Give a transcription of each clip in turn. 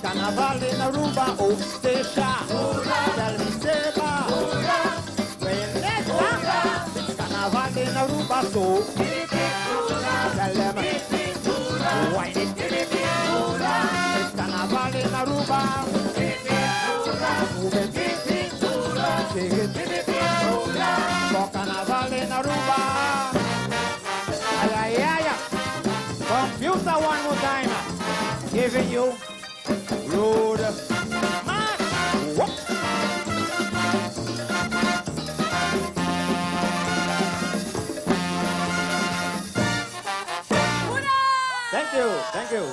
Carnaval in Aruba, oh, Sesha. Tell me, Seba. Veneta. It's Carnaval in Aruba, so. Tell them. Wine it. It's Carnaval in Aruba. Move it. Shake it. For Carnaval in Aruba. Ay, ay, ay, ay. Computer one more time. Giving you road march. Whoop. Thank you, thank you.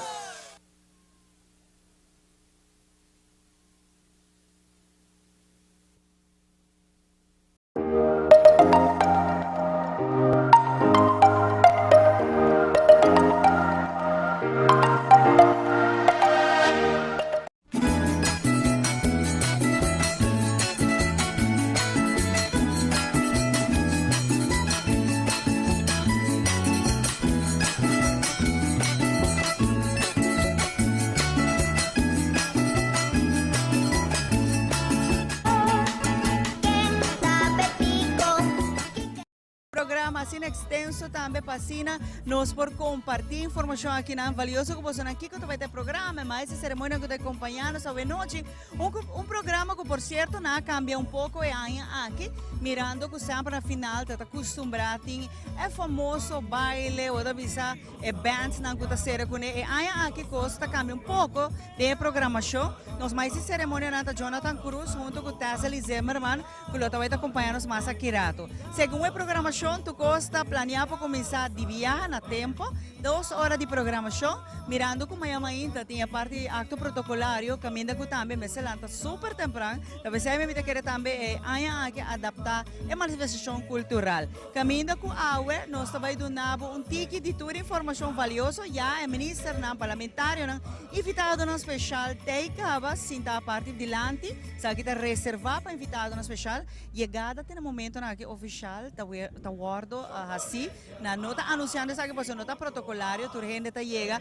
Programa asina extenso tambe pa asina nos por comparti informacion akinan valioso cu bosonan. Kico ta bay ta e programa, e maes e ceremonia cu ta acompaña nos awenochi. Un programa cu por cierto nan a cambia un poco e aña aki, mirando cu semper na final ta ta custumbra tin e famoso baile o ta bisa e bandsnan cu ta cera cune. E aña aki cos ta cambia un poco den e programacion. Nos maes di ceremonianan ta Jonathan Cruz hunto cu Tessely Zimmerman, cu lo ta bay ta acompaña nos mas aki rato. Segun e programacion, tur cos ta planea pa cuminsa di biaha na tempo, dos ora di programacion, mirando cu maña mainta tin e parti di acto protocolario, caminda cu tambe mester lanta super tempran, ta pesey mi ta kere tambe e aña aki adapta e manifestacion cultural. Caminda cu awe nos ta bay duna bo un tiki di tur informacion valioso, ya e ministernan, parlamentarionan, invitadonan special tey caba sinta parti dilanti. Esaki ta reservá pa invitadonan speshal. Yegada te na momentonan aki ofishal ta ta wòrdu hasí. Nan no ta anunsiando esaki pasobra no ta protokolario, tur hende ta yega.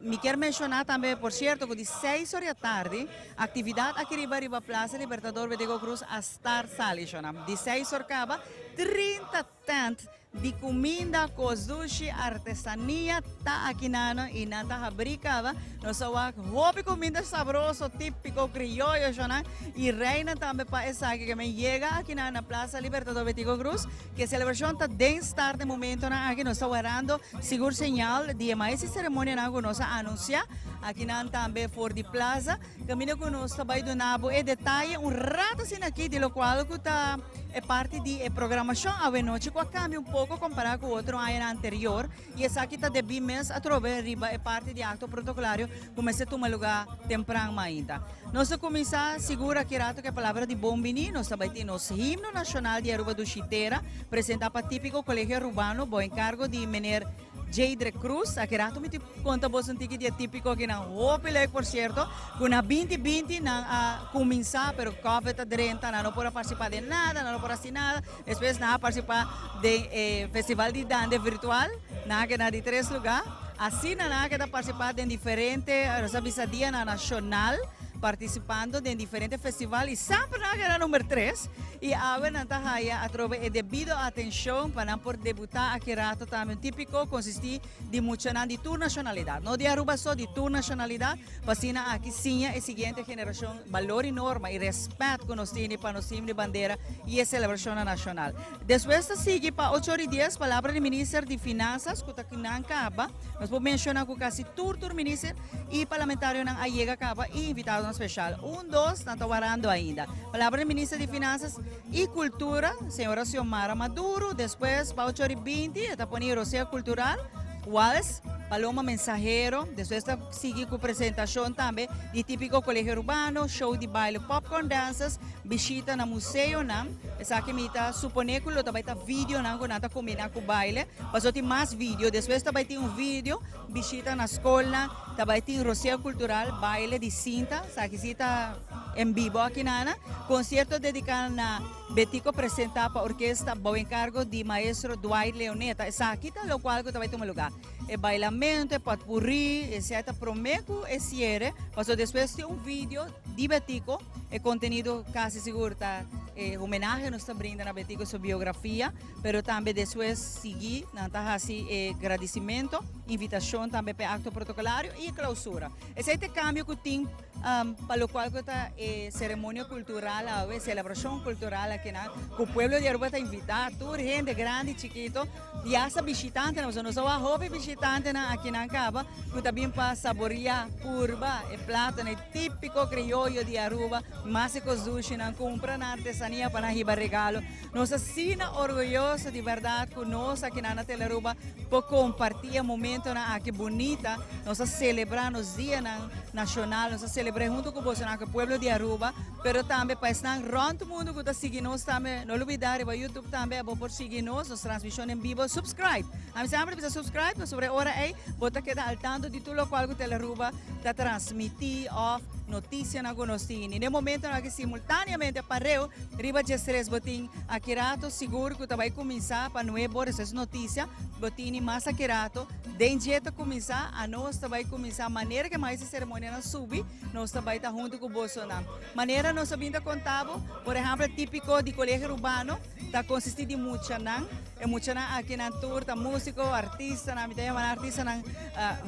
Mi kier menshoná tambe por sierto ku di seis or di atardi aktividat aki riba riba Plaza Libertador Betico Croes a start sali shona. Di seis or kaba 30 tent di kuminda, kos dushi, artesania ta aki nan i nan ta habrí kaba. Nos a wak hopi kuminda sabroso, típiko krioyo shonnan i reinan tambe pa esaki ke men yega aki nan na Plaza Libertador Betico Croes ke selebrashon ta den start den momentonan aki. Nos ta warando sigur señal di e maes di seremonianan ku nos a anunsiá aki nan tambe for di plaza. Kaminda ku nos ta bai duna bo e detaye un rato asina aki di lokual ku ta e parti di e programashon awenochi ku a kambia un poko kompará ku otro añanan anterior i esaki ta debí mes atrobe riba e parti di akto protokolario ku mester tuma lugá tempran mainta. Nos ta kuminsá sigur aki rato ku e palabra di bon biní. Nos ta bai tin nos himno nashonal di Aruba Dushi Tera presentá pa Típiko Kolegio Arubano bou enkargo di mener Jadre Cruz, aki rato mi tin conta boso un tiki di e tipico akinan, hopi leuk por cierto, cu na binti binti nan a cuminsa pero covid a drenta, nan no por a participa den nada, nan no por a haci nada, despues nan a participa den e festival di dande virtual, nan a keda di tres lugar, asina nan a keda participa den diferente, nos a bisa dianan nacional, participando den diferente festival y semper nan a keda number tres y awe nan ta haya atrobe e debido atencion pa nan por debuta aki rato tambe un tipico consisti di muchanan di tur nacionalidad, no di Aruba so, di tur nacionalidad, pa asina aki siña e siguiente generacion balor y norma y respet cu nos tini pa nos himno y bandera y e celebracionnan nacional. Despues ta sigui pa ocho ora y dies palabra di Minister di Finanzas cu ta kinan caba. Nos por menciona cu casi tur tur minister y parlamentarionan a yega caba y invitadonan special. Un dos nan ta warando ainda. Palabra di Minister di Finanzas y Cultura, señora Xiomara Maduro. Despues pa ocho ora y binti e ta pone Rosea Cultural, Wals, Paloma Mensahero. Despues ta sigui cu presentacion tambe di Tipico Colegio Urbano, show di baile Popcorn Dancers, bishita na museonan. Esaki mi ta supone cu lo ta bay ta videonan cu nan ta combina cu baile, pasobra tin mas video. Despues ta bay tin un video, bishita na scolnan, ta bay tin Rosea Cultural, baile di cinta. Esaki si ta. En bibo aki nana, concierto dedica na Betico presenta pa orkesta bou encargo di maestro Dwight Leoneta. Esaki ta locual cu ta bay tuma lugar. E bailamento, e potpourri, esey ta prome cu e ciere, paso despues tin un video di Betico, e contenido casi sigur ta e homenahe nos ta brinda na Betico su biografia, pero tambe despues sigui nan ta haci e gradicimento, invitacion tambe pa e acto protocolario y e clausura. Esey ta e cambio cu tin pa locual cu ta e ceremonia cultural awe, celebracion cultural akinan, cu pueblo di Aruba ta invita tur hende grandi y chikito y hasta bishitantenan, pasobra nos a wak hopi bishitantenan akinan caba cu ta bin pa saboria, purba e platonan tipico crioyo di Aruba, mas e cos dushinan, cumpra nan artesania pa nan hiba regalo. Nos asina orguyoso di berdad cu nos akinan na Telearuba por comparti e momentonan aki bunita. Nos a celebra nos dianan nacional, nos a celebra hunto cu bosonan, cu e pueblo di Aruba, pero tambe pa esnan rond mundo cu ta sigui nos tambe. No lubida riba YouTube tambe abo por sigui nos, nos transmision en bibo. Subscribe! Ami semper ta bisa subscribe pasobra e ora ey bo ta keda al tanto di tur locual cu Telearuba ta transmiti of noticianan cu nos tin. Y den momentonan aki simultaneamente pareu riba 13 bo tin aki rato sigur cu ta bay cuminsa pa nuebe ora, eso es noticia, bo tini mas aki rato. Den dje ta cuminsa, anos ta bay cuminsa manera cu e maestro di ceremonianan subi, nos ta bay ta hunto cu bosonan. Manera nos a bin ta conta bo, por ehempel tipico di Colegio Urbano ta consisti di muchanan. E muchanan aki nan tur ta musico, artistanan, mi ta yama nan artistanan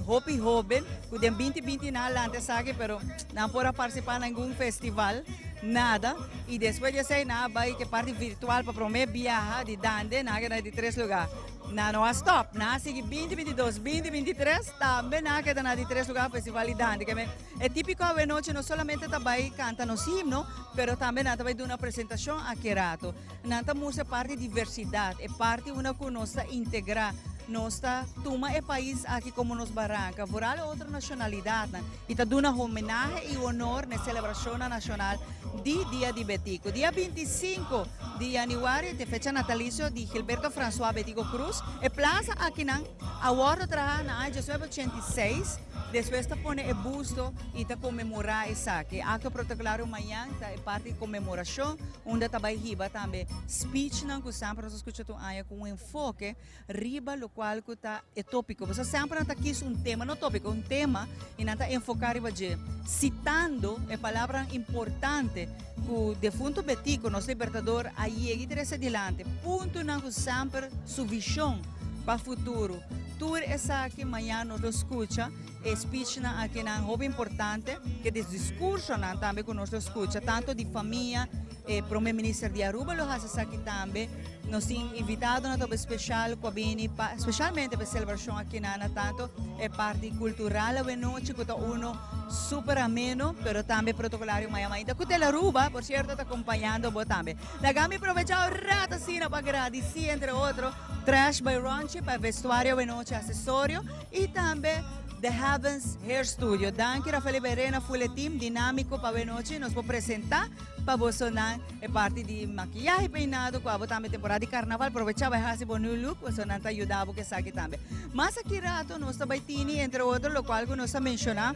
hopi hoben cu den 2020 nan a lanta esaki pero nan por a participa na ningun festival, nada. Y despues di esey nan a bay ke parti virtual pa prome biaha di Dande, nan a keda na di tres lugar. Nan no a stop, nan a sigui 2022, 2023 tambe nan a keda na di tres lugar festival di Dande. E típiko awenochi no solamente ta bai kanta nos himno, pero tambe nan ta bai duna presentashon aki rato. Nan ta mustra parti diversidat, e parti unda ku nos ta integrá, nos ta tuma e pais aki komo nos baranka, vooral e otro nashonalidatnan, i ta duna homenahe i honor na e selebrashonnan nashonal di Dia di Betico. Dia 25 di yanüari ta e fecha natalisio di Gilberto Francois Betico Croes. E plaza akinan a wòrdu traha na aña 1986. Despues ta pone e busto y ta conmemora esaki. E acto protocolario mañan ta e parti di conmemoracion unda ta bay hiba tambe speechnan cu semper nos a scucha tur aña cu un enfoke riba locual cu ta e topico. Pasobra semper nan ta kies un tema, no topico, un tema y nan ta enfoca riba dje, citando e palabranan importante cu defunto Betico, nos libertador, a yega y trece dilanti. Puntonan cu semper su vision pa futuro. Tur esaki mañan nos lo scucha e speechnan akinan hopi importante, ke des discursonan tambe cu nos lo scucha, tanto di famia, e Prome Minister di Aruba lo haci esaki tambe. Nos tin invitadonan tambe special cu a bini pa specialmente pa e celebracion akinan na tanto e parti cultural awenochi cu ta uno super ameno, pero tambe protocolario maya mainta cu Telaruba, por cierto, ta acompañando bo tambe. Laga mi probecha un rato asina pa gradici entre otro Trash by Ronchi pa e vestuario awenochi accesorio y tambe The Heavens Hair Studio. Danki Rafael y Berena full e team dinamico pa awenochi nos por presenta pa bosonan e parti di makiyahe y peinado cu abo tambe temporada di carnaval probecha bay haci bo new look bosonan ta yuda bo cu esaki tambe. Mas aki rato nos ta bay tini entre otro locual cu nos a menciona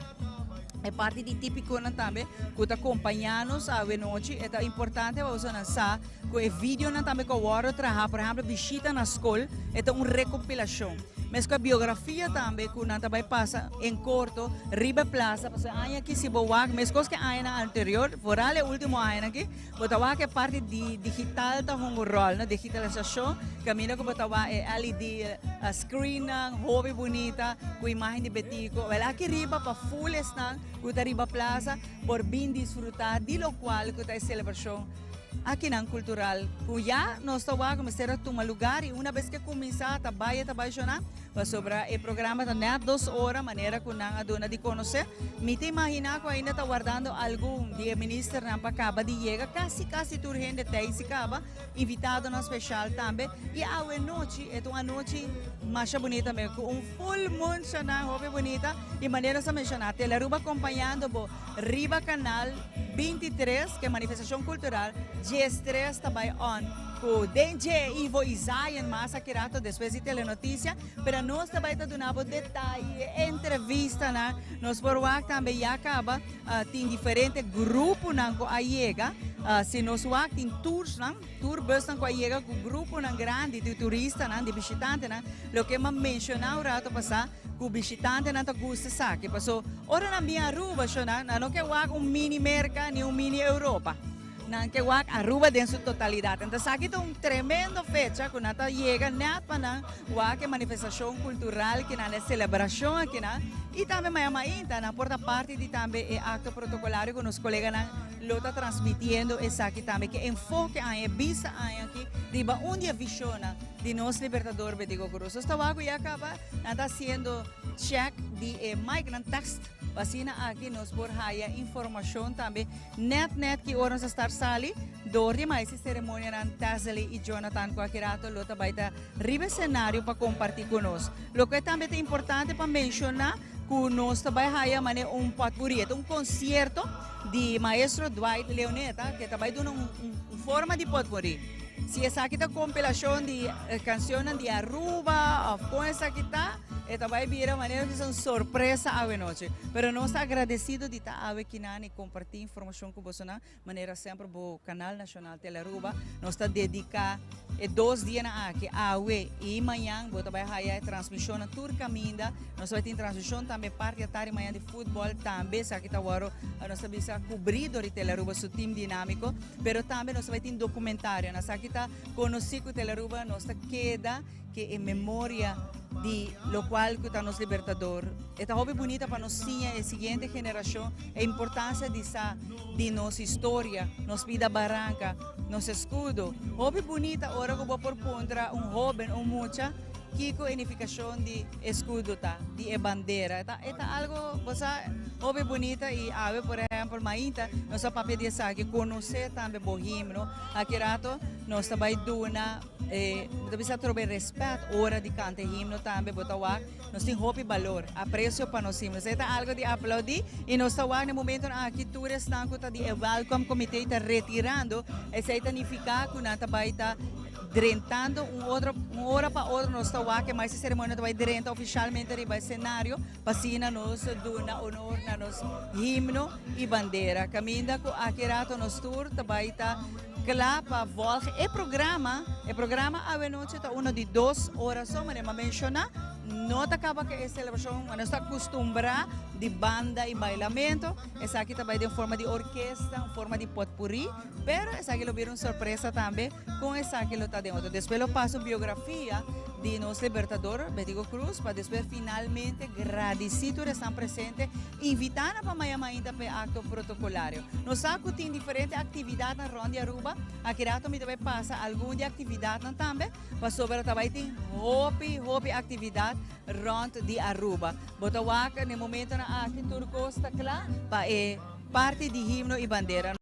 e parti di tipiconan tambe cu ta compaña nos awenochi. E ta importante pa bosonan sa cu e videonan tambe cu a wordo traha, por ehemplo bishita na scol, e ta un recopilacion. Mes cu e biografia tambe cu nan ta bay pasa en corto riba e plaza, pasobra e aña aki si bo wak, mescos cu e añanan anterior, vooral e ultimo añanan aki, bo ta wak e parti di digital ta hunga un rol, no? Digitalisacion, caminda cu bo ta wak e LED screennan hopi bunita cu imagen di Betico. Wel aki riba pa full esnan cu ta riba plaza por bin disfruta di locual cu ta e celebracion Akinan cultural cu ya nos ta wak mester a tuma lugar y una bes ke cuminsa ta bay e ta bay shona pasobra e programa ta net 2 ora manera cu nan a duna di conoce. Mi ta imagina cu ainda ta wardando algun di e ministernan pa caba di yega, casi casi tur hende ta si caba, invitadonan special tambe y awe nochi e ta un anochi masha bunita tambe cu un full moon shona hopi bunita y manera nos a menciona Telearuba acompañando bo riba canal 23 ke manifestacion cultural 13 ta bay on. Ku den dje Ivo i Zion mas aki rato despues di Telenoticia, pero nos ta bai ta duna bo detaye, entrevistanan. Nos por wak tambe ya kaba tin diferente gruponan ku a yega. Si nos wak tin toursnan, tour busnan ku a yega ku gruponan grandi di turistanan, di bishitantenan. Loke mi a menshoná un rato pasá ku bishitantenan ta gusta esaki, paso ora nan bin Aruba shona nan no ke wak un mini Merka ni un mini Europa. Nan ke wak Aruba den su totalidat. Enton esaki ta un tremendo fecha ku nan ta yega nèt pa nan wak e manifestashon kultural kinan, e selebrashon akinan i tambe maya mainta nan por ta parti di tambe e akto protokolario ku nos koleganan lo ta transmitiendo esaki tambe ke enfoke aña, e bista aña aki riba un di e vishonnan di nos Libertador Betico Croes. Nos ta wak ku ya kaba nan ta hasiendo check di e micnan test pa asina aki nos por haya informashon tambe. Net net ki ora nos a start sali, door di mais e ceremonianan Tazely y Jonathan cu aki rato lo ta bay ta riba e scenario pa comparti cu nos. Loke tambe ta importante pa menciona cu nos ta bay haya mane un potpourri, e ta un concierto di maestro Dwight Leoneta ke ta bay duna un forma di potpourri. Si esaki ta compilacion di cancionnan di Aruba of con esaki ta, e ta bay bira manera un sorpresa awe nochi. Pero nos ta agradecido di ta awe kinan y Compartí informashon ku bosonan, manera semper bo kanal nashonal Telearuba. Nos ta dediká e dos dianan aki, awe i mañan, bo ta bai haya e transmishonnan tur kaminda. Nos ta bai tin transmishon tambe parti atardi mañan di futbòl tambe. Esaki ta wòrdu, nos ta bisa, kubrí dor di Telearuba su tim dinámiko. Pero tambe nos ta bai tin dokumentarionan. Esaki ta konosí ku Telearuba nos ta keda. Ke e memoria di lokual ku ta nos Libertador. E ta hopi bunita pa nos siña e siguiente generashon e importansia di sa di nos historia, nos bida baranka, nos eskudo. Hopi bunita ora ku bo por puntra un hoben, un mucha, kiko e nifikashon di eskudo ta, di e bandera. E ta e ta algo, bo sa, hopi bunita i awe por ehèmpel mainta nos a papia di esaki, konosé tambe bo himno. Aki rato nos ta bai duna. E bo ta bisa atrobe respet ora di canta e himno tambe bo ta wak nos tin hopi balor, aprecio pa nos himno. Esei ta algo di aplaudi y nos ta wak na e momentonan aki tur esnan cu ta di e welcome comite ta retirando, esei ta nifica cu nan ta bay ta drentando un otro un ora pa otro nos ta wak e mas e ceremonia ta bay drenta oficialmente riba e scenario pa asina nos duna honor na nos himno y bandera. Caminda cu aki rato nos tur ta bay ta. Kla pa volg e programa. E programa awenochi ta uno di dos ora so, manera mi a menshoná. No ta kaba ku e selebrashon, nos ta kustumbrá di banda i bailamento. Esaki ta bai den forma di orkesta, un forma di potpurrí, pero esaki lo bira un sorpresa tambe kon esaki lo ta den otro. Despues lo pasa un biografia di nos Libertador Betico Croes pa despues finalmente gradisí tur esnan presente. Invitá nan pa maya mainta pa e akto protokolario. Nos sa ku tin diferente aktividatnan rònt di Aruba. Aki rato mi ta bai pasa algun di e aktividatnan tambe, pasobra ta bai tin hopi, hopi aktividat rònt di Aruba. Bo ta wak na e momentonan aki tur kos ta kla pa e parti di himno i bandera.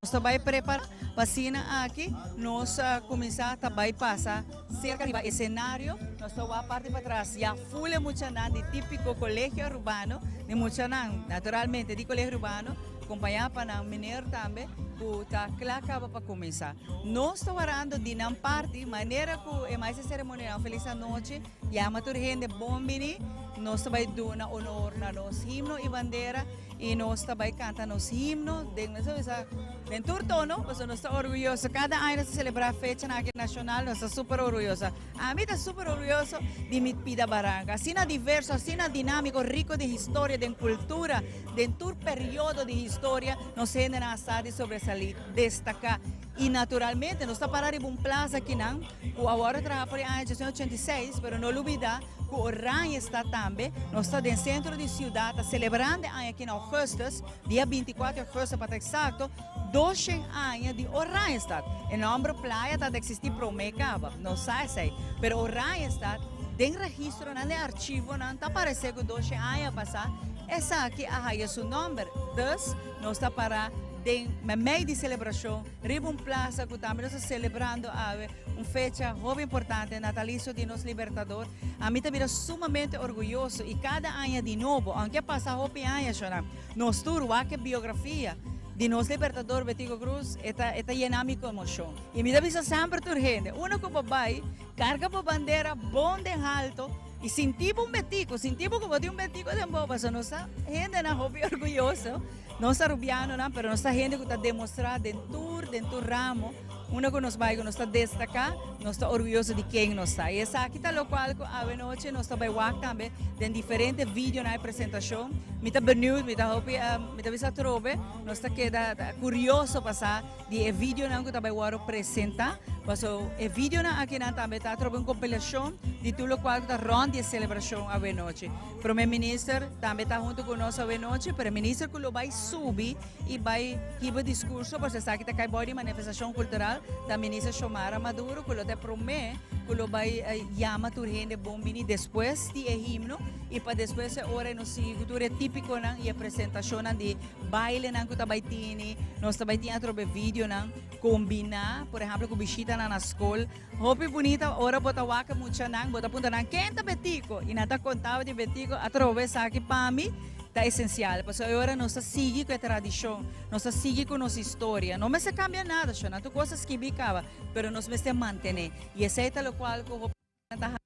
Nos ta bai prepara pa asina aki nos cuminsa ta bai pasa cerca riba escenario. Nos ta wak parti patras ya full e muchanan di tipico Colegio Arubano, di muchanan naturalmente di Colegio Arubano, acompaña pa nan meneer tambe cu ta cla caba pa cuminsa. Nos ta warando di nan parti manera cu e maestro ceremonial feliz anochi yama tur hende bon bini. Nos ta bai duna honor na nos himno y bandera. I nos ta bai kanta nos himno den nos a bisa den tur tono, pasobra nos ta orguyoso. Kada aña nos ta selebrá fechanan aki nashonal, nos ta super orguyoso. Ami ta super orguyoso di mi pida baranka. Asina diverso, asina dinámiko, riko den historia, den kultura, den tur periodo di historia, nos hendenan a sa di sobresalí, destaká. I naturalmente nos ta para riba un plasa akinan ku awor a traha for di aña 1886, pero no lubidá ku Oranjestad tambe. Nos ta den sentro di siudat ta selebrando e aña aki na ougùstùs, dia 24 di ougùstùs pa ta eksakto, 200 aña di Oranjestad. E nòmber playa ta eksistí promé kaba, nos sa esei, pero Oranjestad den registronan, den archivonan ta paresé ku 200 aña pasá esaki a haya su nòmber. Dus nos ta para den meimei di selebrashon riba un plasa ku tambe nos ta selebrando awe un fecha hopi importante, natalicio di nos Libertador. Ami ta bira sumamente orguyoso y cada aña di nobo, aunke a pasa hopi aña, shona, nos tur wak e biografia. Di nos Libertador Betico Croes e ta e ta yena mi ku emoshon. I mi ta bisa semper tur hende, unda ku bo bai, karga bo bandera bon den halto i sinti bo un Betico, sinti bo ku bo tin un Betico den bo, pasobra nos ta hendenan hopi orguyoso, nos Arubianonan, pero nos ta hende ku ta demostrá den tur den tur ramo unda ku nos bai ku nos ta destaká, nos ta orguyoso di ken nos ta. I esaki ta lokual ku awenochi nos ta bai wak tambe den diferente videonan e presentashon. Mi ta benieuwd, mi ta hopi. Mi ta bisa atrobe, nos ta keda kurioso pa sa di e videonan ku ta bai wòrdu presentá, paso e videonan akinan tambe ta atrobe un kompilashon di tur lokual ku ta rònt di e selebrashon awenochi. Prome Minister tambe ta huntu ku nos awenochi, pero e minister ku lo bai subi i bai hiba diskurso, pasobra esaki ta kai bou di manifestashon kultural, ta Minister Xiomara Maduro ku lo ta e promé ku lo bai yama tur hende bon bini despues di e himno. I pa despues e ora nos sigui ku tur e típikonan i e presentashonnan di bailenan ku ta bai tini. Nos ta bai tin atrobe videonan kombiná, por ehèmpel ku bishitanan na skol. Hopi bunita ora bo ta wak e muchanan, bo ta puntra nan, Ken ta Betico? I nan ta konta bo di Betico. Atrobe esaki pa mi ta esensial, pasobra e ora nos ta sigui ku e tradishon, nos ta sigui ku nos historia. No mester kambia nada, shon, tur kos ta skibí kaba, pero nos mester mantené. I esei ta lokual ku hopi ta hasi.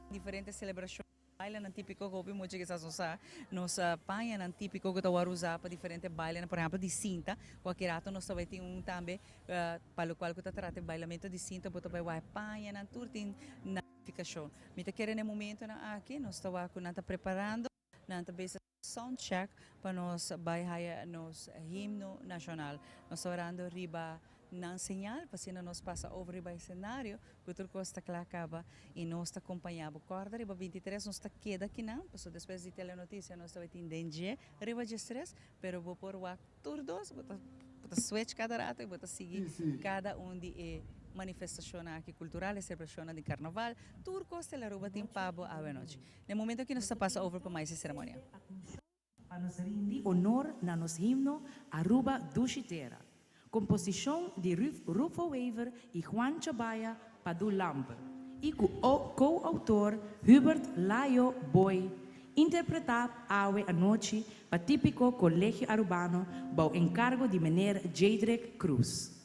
Diferente celebracion, bailenan tipico cu hopi mucha kisas no sa. Nos pañanan tipico cu ta wor usa pa diferente bailenan, por ehempel di cinta, cu aki rato nos ta bay tin un tambe pa locual cu ta trata e bailamento di cinta, bo ta bay wak e pañanan, tur tin nan nificacion. Mi ta kere na e momentonan aki nos ta wak cu nan ta preparando, nan ta bisa sound check pa nos bai haya nos himno nacional. Nos ta orando riba nan señal pa asina nos pasa over riba escenario cu tur cos ta cla caba y nos ta compaña bo. Corda riba 23 nos ta keda kinan pasobra despues di Telenoticia nos ta bai tin den dje riba djestres pero bo por wak tur dos bo ta bo ta switch cada rato y bo ta sigui cada un di e manifestacionnan aki cultural e celebracionnan di carnaval tur cos Telaruba tin pa bo awe anochi. Na e momento aki nos ta pasa over pa mais e ceremonia. Pa nos rindi honor na nos himno Aruba Dushi Tera. Composicion di Rufo Wever y Juan Chabaya Padu Lampe y cu co-autor Hubert Layo Boy interpreta awe anochi pa Tipico Colegio Arubano bou encargo di meneer Jadrick Croes.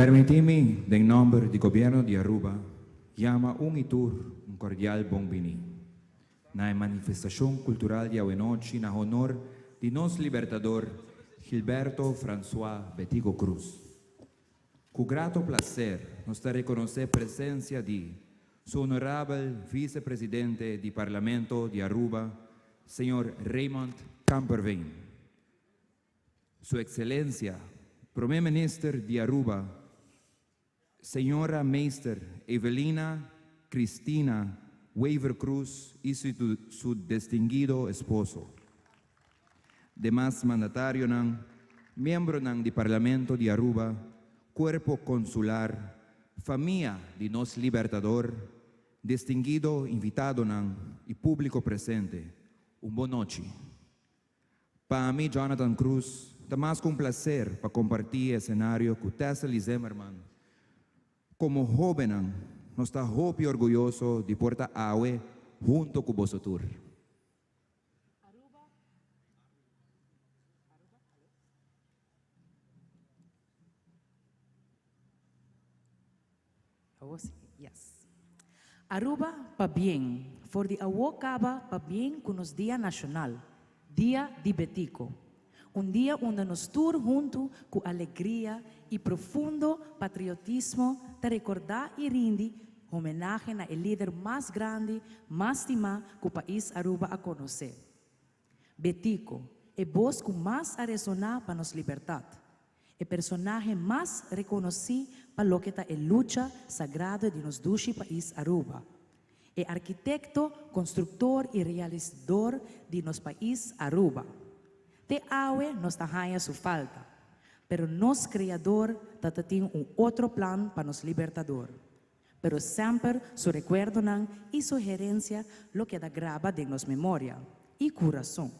Permiti mi, den nomber di Gobierno di Aruba, yama un y tur un cordial bon bini na e manifestacion cultural di awenochi na honor di nos Libertador Gilberto Francois Betico Croes. Cu grato placer nos ta reconoce presencia di Su Honorabel Vice Presidente di Parlamento di Aruba, Señor Raymond Kamperveen. Su Excelencia Prome Minister di Aruba, Señora Meester Evelina Cristina Wever Croes y su distinguido esposo. Demas mandatarionan, miembronan di Parlamento di Aruba, Cuerpo Consular, famia di nos Libertador, distinguido invitadonan y publico presente, un bon nochi. Pa mi, Jonathan Croes, ta mas cu un placer pa comparti e escenario cu Thessaly Zimmerman. Como hobennan, nos ta hopi orguyoso di por ta awe hunto cu boso tur. Yes. Aruba pabien. For di awo caba pabien cu nos Dia Nacional, Dia di Betico. Un dia unda nos tur hunto cu alegria y profundo patriotismo ta recorda y rindi homenahe na e lider mas grandi, mas stima cu pais Aruba a conoce. Betico, e bos cu mas a resona pa nos libertad. E personahe mas reconoci pa loke ta e lucha sagrado di nos dushi pais Aruba. E arkitecto, constructor y realizador di nos pais Aruba. Te awe nos ta haya su falta. Pero nos Creador tabatin un otro plan pa nos Libertador. Pero semper su recuerdonan y su herencia lo keda graba den nos memoria y curason.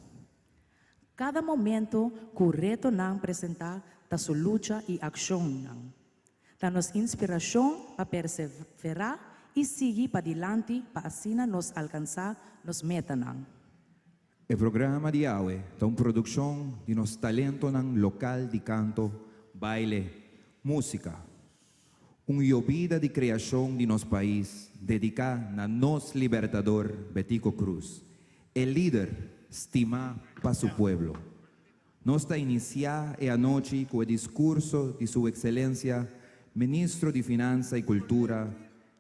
Cada momento cu retonan presenta ta su lucha y accionnan ta nos inspiracion pa persevera y sigui padilanti pa asina nos alcansa nos metanan. E programa di awe ta un produccion di nos talentonan local di canto, baile, musica. Un yobida di creacion di nos pais dedica na nos Libertador Betico Croes, e lider stima pa su pueblo. Nos ta inicia e anochi cu e discurso di Su Excelencia Ministro di Finansa y Cultura,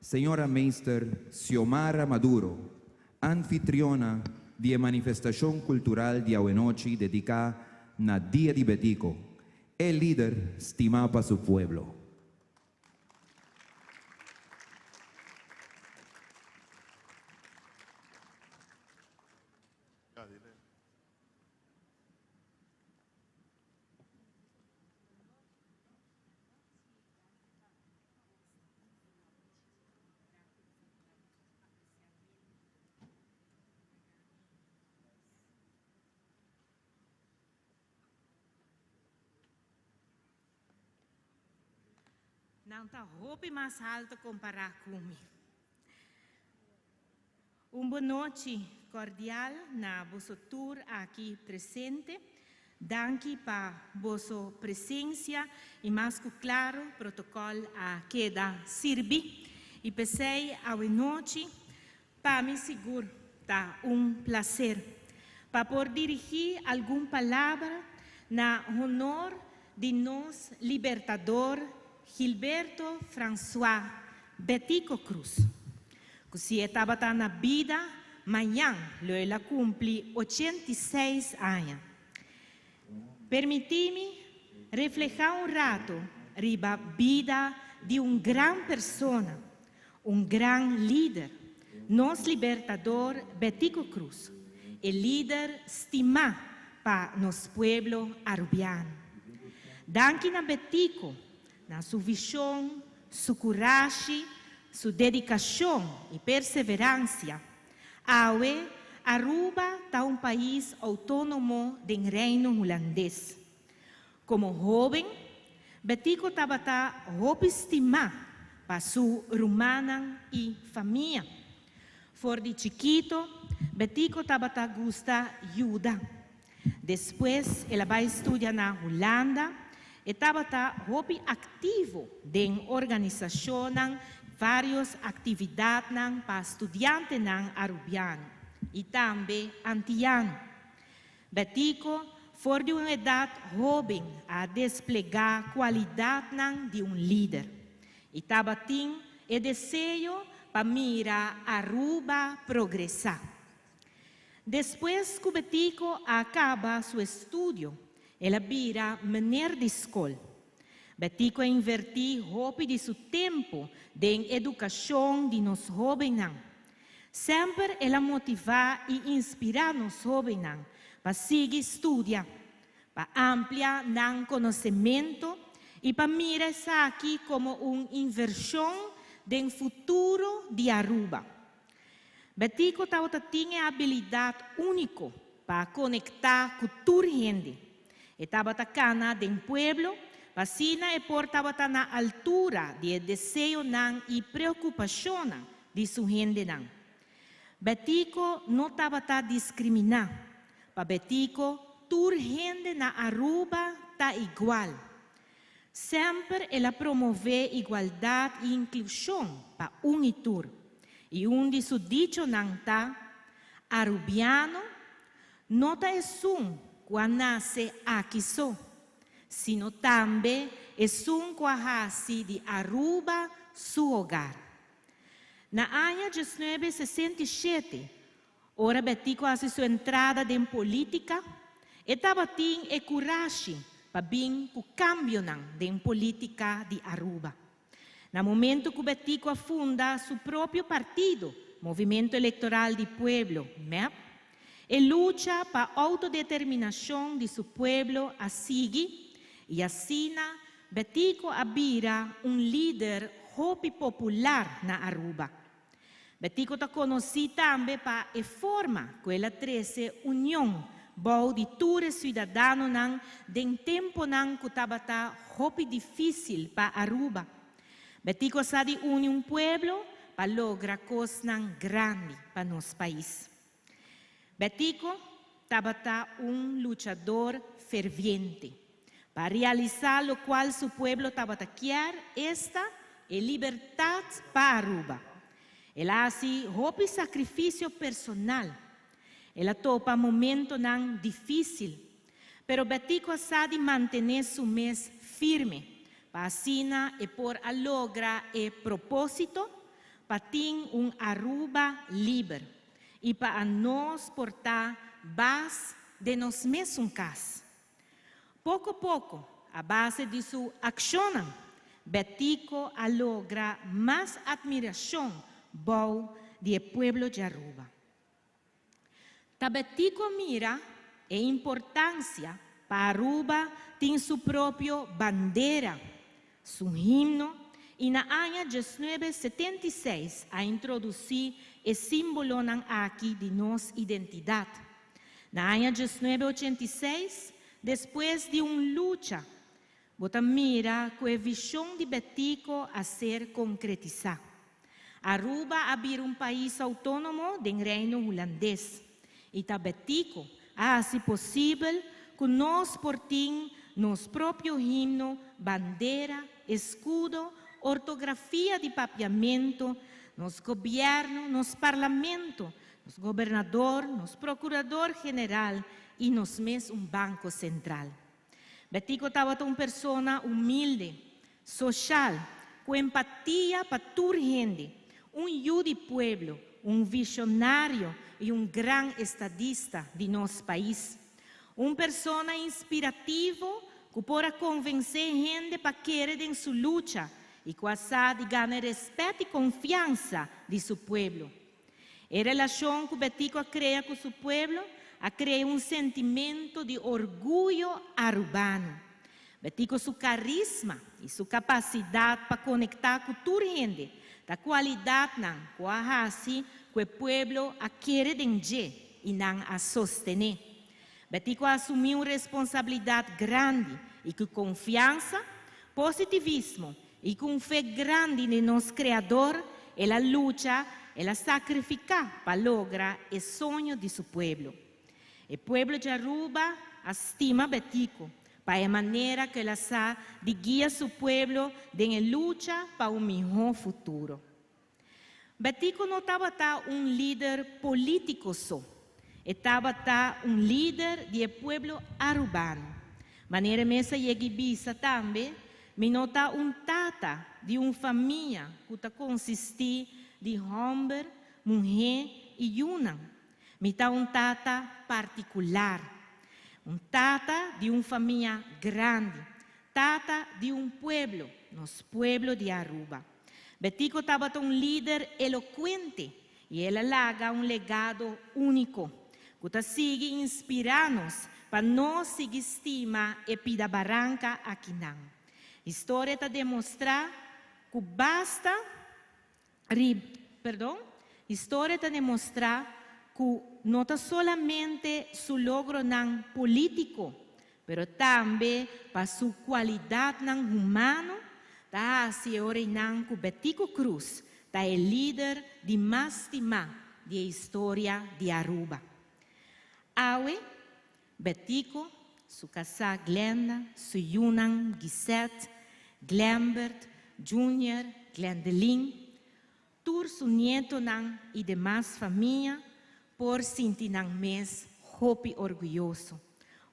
Señora Meester Xiomara Maduro, anfitriona di e manifestacion cultural di awenochi dedica na Dia di Betico, e lider stima pa su pueblo. Nan ta hopi mas halto compara cu mi. Un bon nochi cordial na boso tur aki presente. Danki pa boso presencia y mas cu claro protocol a keda sirbi. Y p'esey awe nochi pa mi sigur ta un placer pa por dirigi algun palabra na honor di nos Libertador Gilberto Francois Betico Croes, cu si e tabata na bida mañan lo el a cumpli 86 aña. Permiti mi refleha un rato riba bida di un gran persona, un gran lider, nos Libertador Betico Croes, e lider stima pa nos pueblo Arubiano. Danki na Betico, na su vision, su curashi, su dedicacion y perseverancia, awe Aruba ta un pais autonomo den Reino Hulandes. Como hoben, Betico tabata hopi stima pa su rumannan y famia. For di chikito, Betico tabata gusta yuda. Despues el a bay studia na Hulanda. E tabata hopi activo den organisacionnan, varios actividadnan pa studiantenan Arubiano y tambe Antiano. Betico for di un edad hoben a desplega cualidadnan di un lider y tabatin e deseo pa mira Aruba progresa. Despues cu Betico a caba su estudio, el a bira meneer di scol. Betico a inverti hopi di su tempo den educacion di nos hobennan. Semper el a motiva y inspira nos hobennan pa sigui studia, pa amplia nan conocemento y pa mira esaki como un inversion den futuro di Aruba. Betico tabata tin e habilidad unico pa conecta cu tur hende. E tabata cana den pueblo, pa asina e por tabata na altura di e deseonan y preocupacionnan di su hendenan. Betico no tabata discrimina. Pa Betico, tur hende na Aruba ta igual. Semper el a promove igualdad y inclusion pa un y tur. Y un di su dichonan ta, Arubiano no ta esun cu a nace aki so, sino tambe esun cu a haci di Aruba su hogar. Na aña 1967, ora Betico a haci su entrada den politica, e tabatin e curashi pa bin cu cambionan den politica di Aruba. Na momento cu Betico a funda su propio partido, Movimento Electoral di Pueblo, MEP, e lucha pa autodeterminacion di su pueblo a sigui y asina Betico a bira un lider hopi popular na Aruba. Betico ta conoci tambe pa e forma cu el a trece union bou di tur e ciudadanonan den temponan cu tabata hopi dificil pa Aruba. Betico sa di uni un pueblo pa logra cosnan grandi pa nos pais. Betico tabata un luchador ferviente pa realisa locual su pueblo tabata kier, esta e libertad pa Aruba. El a haci hopi sacrificio personal. El a topa momentonan dificil, pero Betico a sa di mantene su mes firme pa asina e por a logra e proposito pa tin un Aruba liber y pa anos por ta baas den nos mesun cas. Poco poco, a base di su accionnan, Betico a logra mas admiracion bou di e pueblo di Aruba. Ta Betico mira e importancia pa Aruba tin su propio bandera, su himno y na aña 1976 a introduci e simbolonan aki di nos identidad. Na aña 1986, despues di un lucha, bo ta mira cu e vision di Betico a ser concretisa. Aruba a bira un pais autonomo den Reino Hulandes. Y ta Betico a haci posibel cu nos por tin nos propio himno, bandera, escudo, ortografia di Papiamento, nos gobierno, nos parlamento, nos gobernador, nos procurador general y nos mes un banco central. Betico tabata un persona humilde, social, cu empatia pa tur hende, un yiu di pueblo, un visionario y un gran estadista di nos pais. Un persona inspirativo cu por a convence hende pa kere den su lucha y cu a sa di gana respet y confiansa di su pueblo. E relacion cu Betico a crea cu su pueblo a crea un sentimento di orguyo arubano. Betico su carisma y su capacidad pa conecta cu tur hende, ta cualidadnan cu a haci cu e pueblo a kere den dje y nan a sostene. Betico a asumi un responsabilidad grandi y cu confiansa, positivismo y cu un fe grandi den nos Creador, el a lucha, el a sacrifica pa logra e soño di su pueblo. E pueblo di Aruba a stima Betico. Pa e manera ku el a sa di guia su pueblo den e lucha pa un mihó futuro. Betico no tabata un lider polítiko so. E tabata un lider di e pueblo arubano. Manera e mes a yega bisa tambe, mi no ta un tata di un famia ku ta konsistí di hòmber, muhé i yunan. Mi ta un tata partikular. Un tata di un famia grandi. Tata di un pueblo, nos pueblo di Aruba. Betico tabata un lider elokuente i el a laga un legado úniko ku ta sigui inspirá nos pa nos sigui stima e pida baranka akinan. Historia ta demostrá ku basta rib, perdon, historia ta demostrá ku no ta solamente su logronan polítiko, pero tambe pa su kualidatnan humano ta hasi e oreinan ku Betico Croes ta e lider di mas stimá di e historia di Aruba. Awe, Betico, su kasá Glenda, su yunan Gisette, Glembert, Junior, Glendelin, tur su nietonan i demas famia por sinti nan mes hopi orguyoso.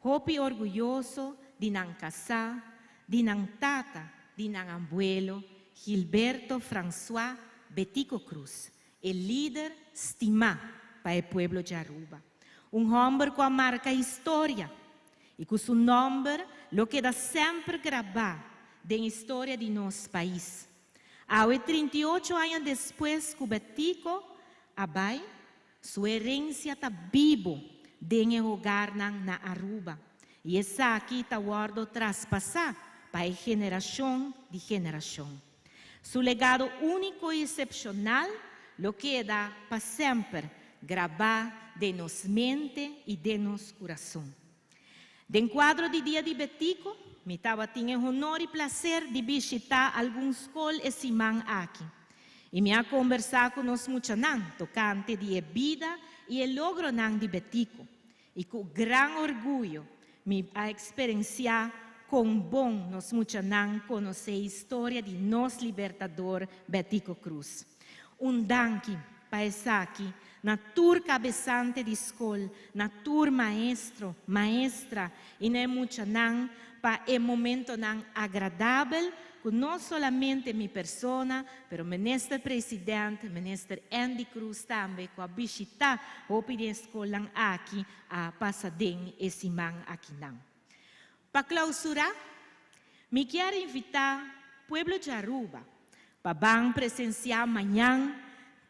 Hopi orguyoso di nan kasá, di nan tata, di nan abuelo, Gilberto François Betico Croes, e lider stimá pa e pueblo di Aruba. Un hòmber ku a marka historia i ku su nòmber lo keda semper grabá den historia di nos pais. Awe 38 aña despues ku Betico a bai, su herensia ta bibu den e hogarnan na Aruba i esaki ta wòrdu traspasá pa e generashon di generashon. Su legado úniko i eksepshonal lo keda pa semper grabá den nos mente i den nos kurason. Den kuadro di Dia di Betico, mi tabatin e honor i plaser di bishitá algun skol e siman aki. I mi a kombersá ku nos muchanan tokante di e bida i e logronan di Betico. I ku gran orguyo mi a eksperensiá kon bon nos muchanan konosé historia di nos libertador Betico Croes. Un danki pa esaki na tur kabesante di skol, na tur maestro, maestra i na e muchanan pa e momentonan agradabel ku no solamente mi persona, pero minister presidente, minister Endy Croes tambe ku a bishitá hopi di e skolnan aki a pasa den e siman akinan. Pa klousurá, mi kier invitá pueblo di Aruba pa ban presensiá mañan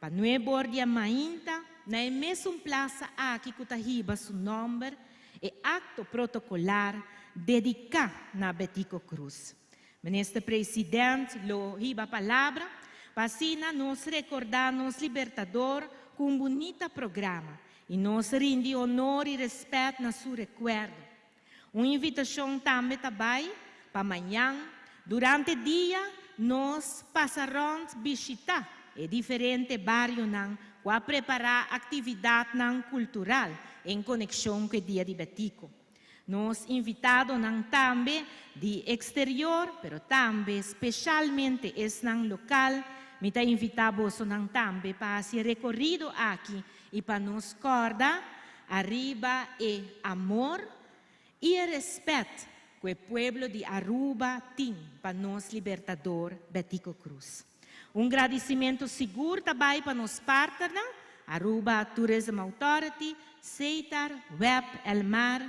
pa 9 or di mainta na e mesun plasa aki ku ta hiba su nòmber e akto protokolar dediká na Betico Croes. Minister Presidente lo hiba palabra pa asina nos rekordá nos libertador ku un bunita programa i nos rindi honor i rèspèt na su rekuerdo. Un invitashon tambe ta bai pa mañan durante dia nos pasa rònt bishitá e diferente barionan ku a prepará aktividatnan kultural en konekshon ku e Dia di Betico. Nos invitadonan tambe di eksterior, pero tambe spesialmente esnan lokal, mi ta invitá bosonan tambe pa hasi rekorido aki i pa nos kòrda ariba e amor i e rèspèt ku e pueblo di Aruba tin pa nos libertador Betico Croes. Un gradisimentu sigur ta bai pa nos partnernan, Aruba Tourism Authority, Setar, WEB, Elmar,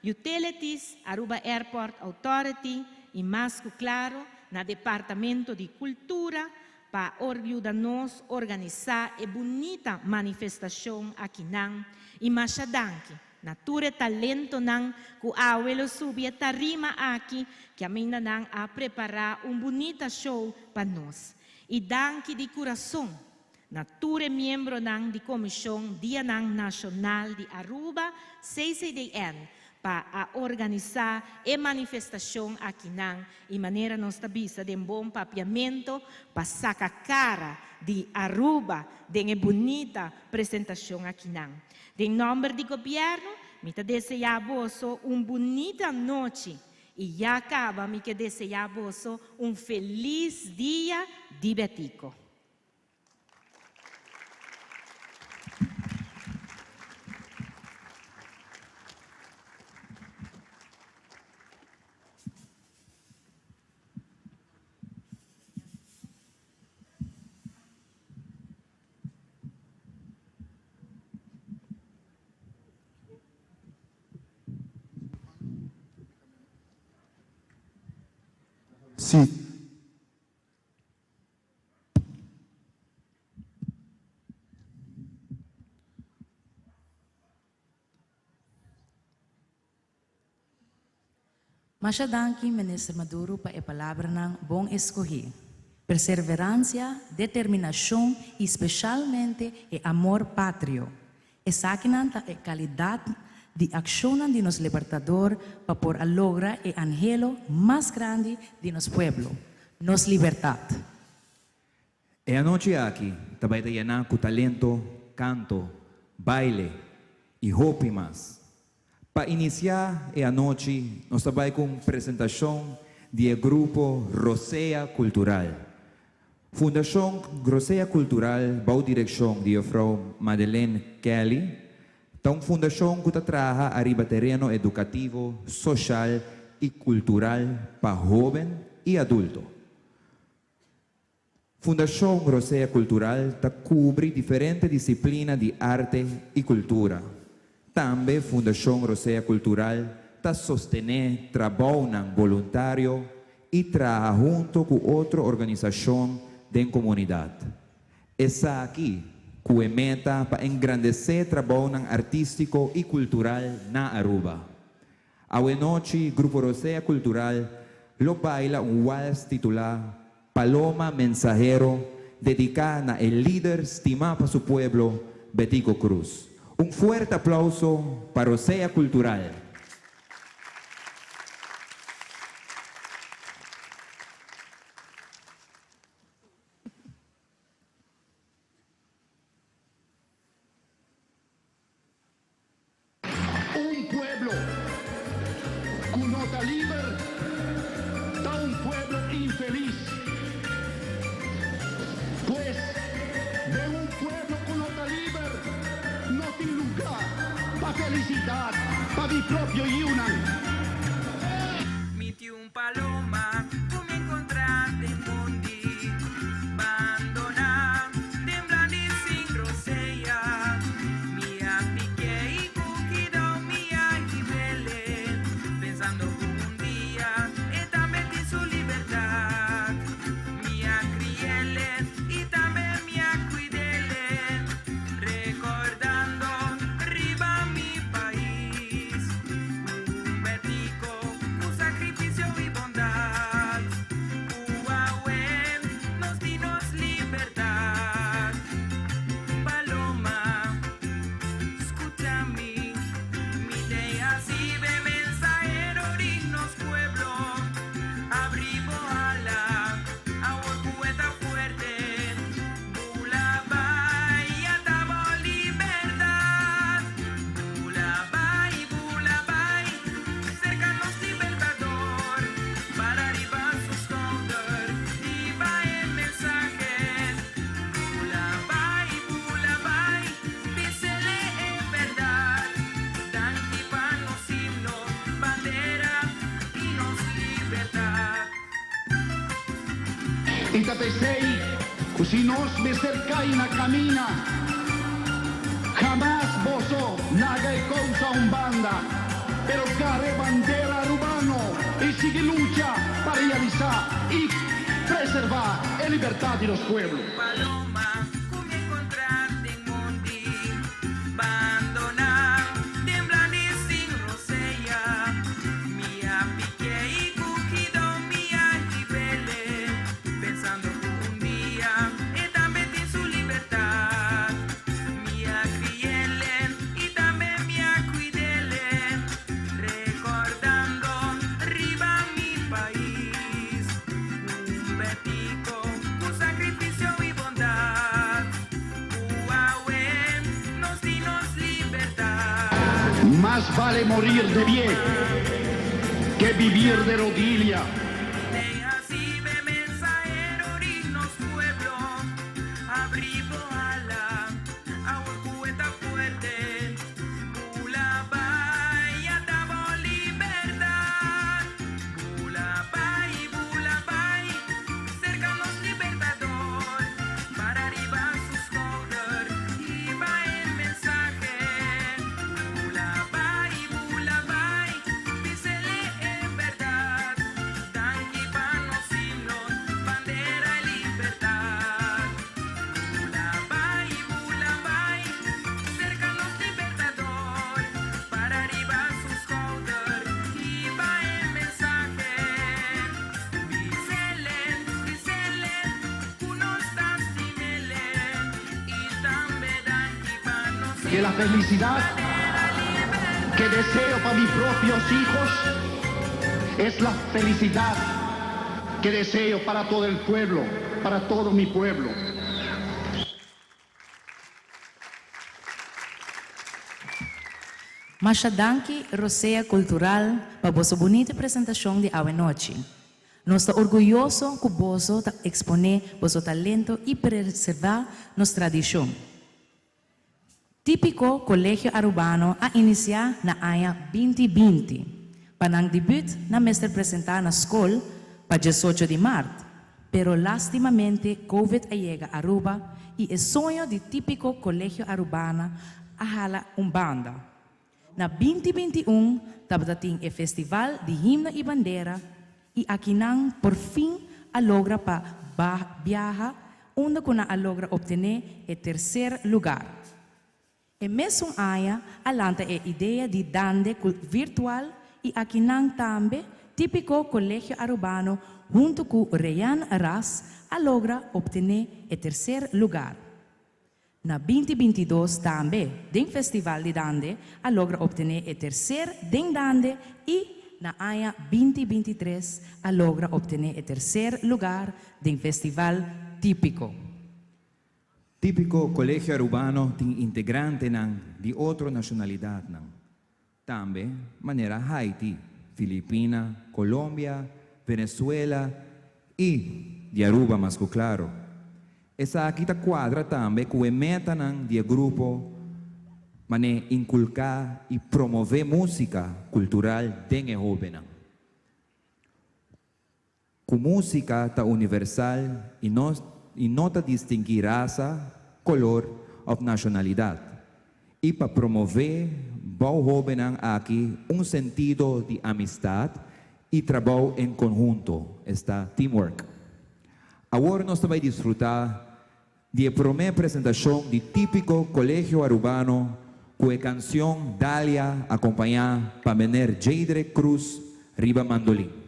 Utilities, Aruba Airport Authority i mas ku klaro na Departamento di Kultura pa yuda nos organisá e bunita manifestashon akinan i masha danki na tur e talentonan ku awe lo subi e tarima aki ku nan a prepará un bunita show pa nos. I danki di kurason na tur e miembronan di Komishon Dianan Nashonal di Aruba, CCDN, pa a organisá e manifestashon akinan i manera nos ta bisa den bon papiamento pa saka kara di Aruba den e bunita presentashon akinan. Den nòmber di gobièrnu, mi ta deseá boso un bunita nochi. I ya kaba mi ke deseá boso un felis dia di Betico. Sí. Masha danki, Minister Maduro, pa e palabranan bon escogi. Perseverancia, determinacion y specialmente e amor patrio. Esakinan ta e calidad di accionnan di nos Libertador pa por a logra e anhelo mas grandi di nos pueblo, nos libertad. E anochi aki ta bai ta yená ku talento, kanto, baile i hopi mas. Pa inisiá e anochi nos ta bai ku un presentashon di e grupo Rosea Kultural. Fundashon Rosea Kultural bou direkshon di Juffrouw Madeleine Kelly ta un fundashon ku ta traha ariba tereno edukativo, soshal i kultural pa hóben i adulto. Fundashon Rosea Kultural ta kubri diferente disiplina di arte i kultura. Tambe Fundashon Rosea Kultural ta sostené trabounan boluntario i traha hunto ku otro organisashon den komunidat. Esaki ku e meta pa engrandesé trabounan artístiko i kultural na Aruba. Awe nochi Grupo Rosea Kultural lo baila un wals titulá Paloma Mensahero dediká na e lider stimá pa su pueblo, Betico Croes. Un fuerte aplauso pa Rosea Kultural! Un pueblo ku no ta liber ta un pueblo infelis. Pues, den un pueblo ku no ta liber no tin lugá pa felisidat pa mi propio yiunan. Mi tin un paloma ku mi enkontrá den mondi bandoná, temblando i sin rosea. Mi a pik'é i ku kidou mi a hib'ele, pensando ku un dia e tambe tin su libertat. Mi a kri'ele i tambe mi a kuid'ele, rekordando riba mi pais. Ku Betico Ku sacrificio y bondad, ku awe nos di nos libertad. Paloma, scucha mi, mi te haci be mensahero di nos pueblo. Abri bo ala, awor cu e ta fuerte. Bula bai, ata bo libertad. Bula bai, bula bai. Serka nos Libertador, para riba su skouder, hiba e mensahe. Bula bai, bula bai, bisele e bèrdat. Danki pa nos himno, bandera i nos libertat. I ta p'esei ku si nos mester kai na kamina, hamas boso laga e kousa un banda, pero gara e bandera arubano i sigui lucha pa realisá i preservá e libertat di nos pueblo. Paloma ku mi enkontrá den mondi bandoná, temblando i sin rosea. Mi a piké i ku kido mi a hib'ele, pensando ku un dia e tambe tin su libertat. Mi a kri'ele i tambe mi a kuid'ele, rekordando riba mi pais. Un Betico ku sakrifisio i bondat, ku awe nos di nos libertat. Mas vale morir de pie. Que vivir de rodilla. Que la felicidad que deseo para mis propios hijos es la felicidad que deseo para todo el pueblo, para todo mi pueblo. Masha danki Rosea Cultural pa boso bunita presentacion di awe nochi. Nos ta orguyoso cu boso ta expone boso talento y preserva nos tradicion. Tipico Colegio Arubano a inicia na aña 2020. Pa nan debut nan mester presenta na scol pa 18 di maart. Pero lastimamente Covid a yega Aruba y e soño di Tipico Colegio Arubano a hala un banda. Na 2021 tabata tin e festival di himno y bandera y akinan por fin a logra pa biaha unda cu nan a logra obtene e tercer lugar. E mesun aña a lanta e idea di dande virtual y akinan tambe Tipico Colegio Arubano hunto cu Ryan Ras a logra obtene e tercer lugar. Na 2022 tambe, den Festival di Dande, a logra obtene e tercer den Dande y na aña 2023 a logra obtene e tercer lugar den Festival Tipico. Tipico Colegio Arubano tin integrantenan di otro nacionalidadnan. Tambe manera Haiti, Filipina, Colombia, Venezuela y di Aruba mas cu claro. Esaki ta cuadra tambe cu e metanan di e grupo mane inculca y promove musica cultural den e hobennan. Cu musica ta universal y no ta distingui rasa, color of nacionalidad. Y pa promove bou hobennan aki un sentido di amistad y trabou en conhunto, esta teamwork. Awor nos ta bay disfruta di e prome presentacion di Tipico Colegio Arubano cu e cancion Dalia, acompaña pa meneer Jadre Cruz riba mandolin.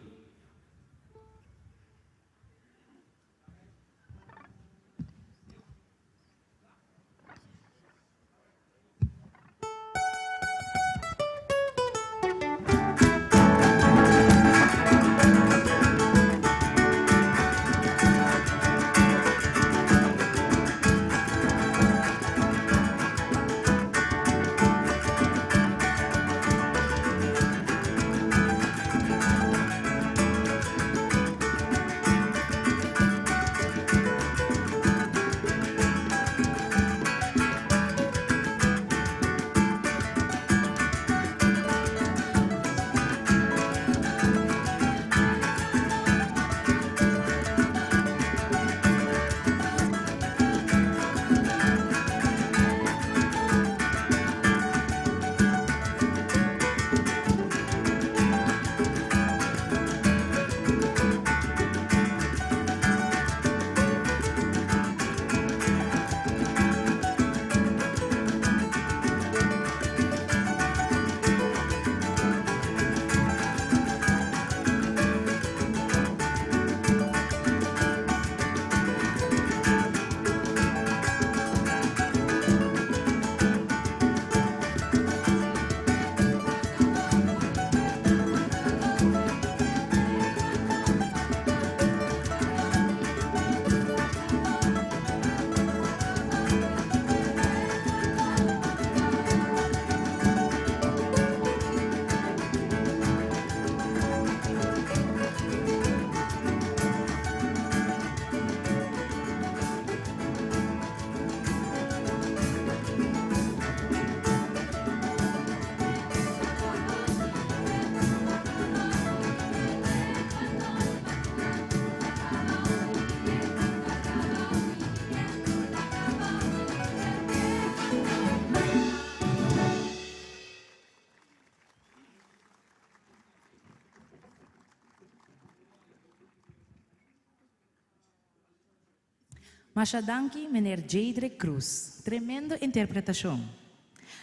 Masha danki meneer Jadrick Cruz. Tremendo interpretacion.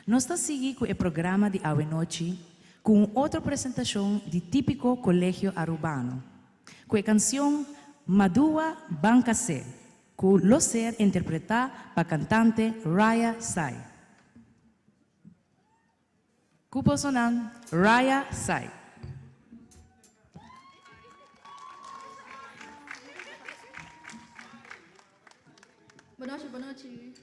Nos ta sigui cu e programa di awenochi cu un otro presentacion di Tipico Colegio Arubano cu e cancion Madua Ban Casé cu lo ser interpreta pa cantante Raya Sai. Cu bosonan Raya Sai. Bonochi, bonochi.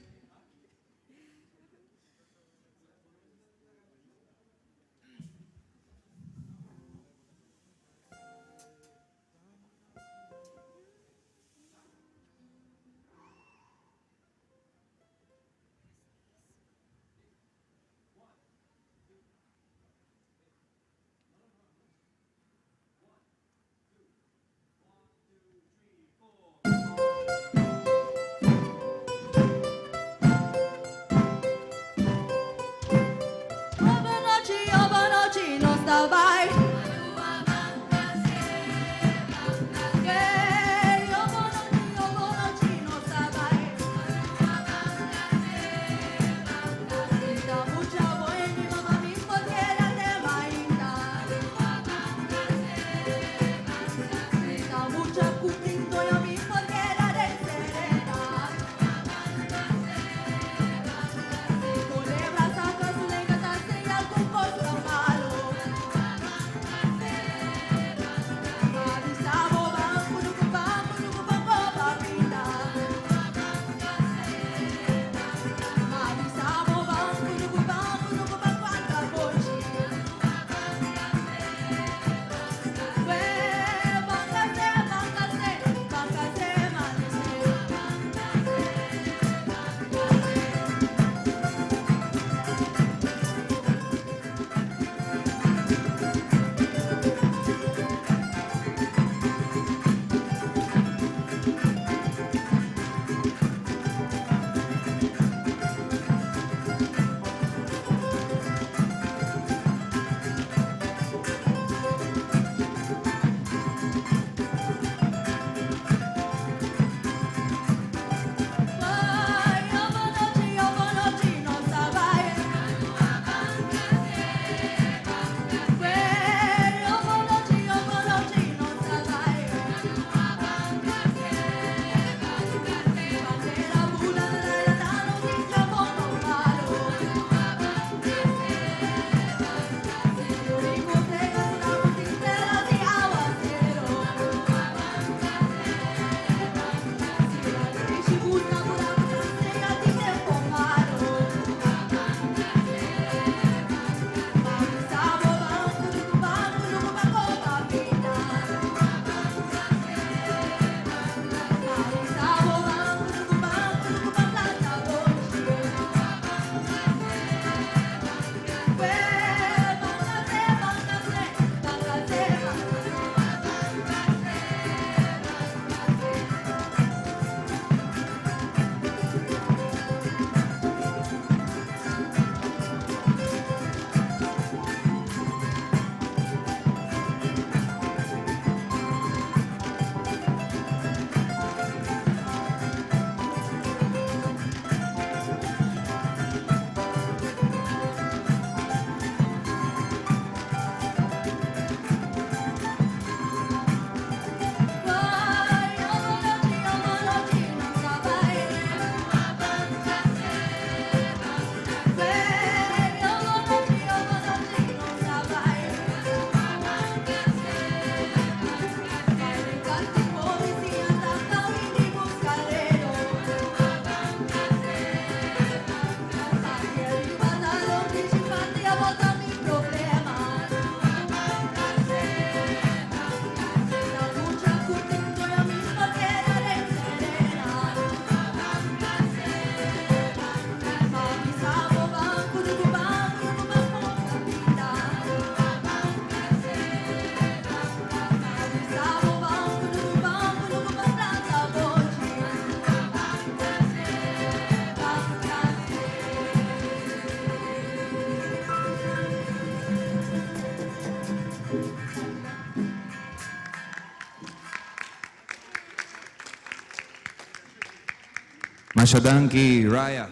Masha danki Raya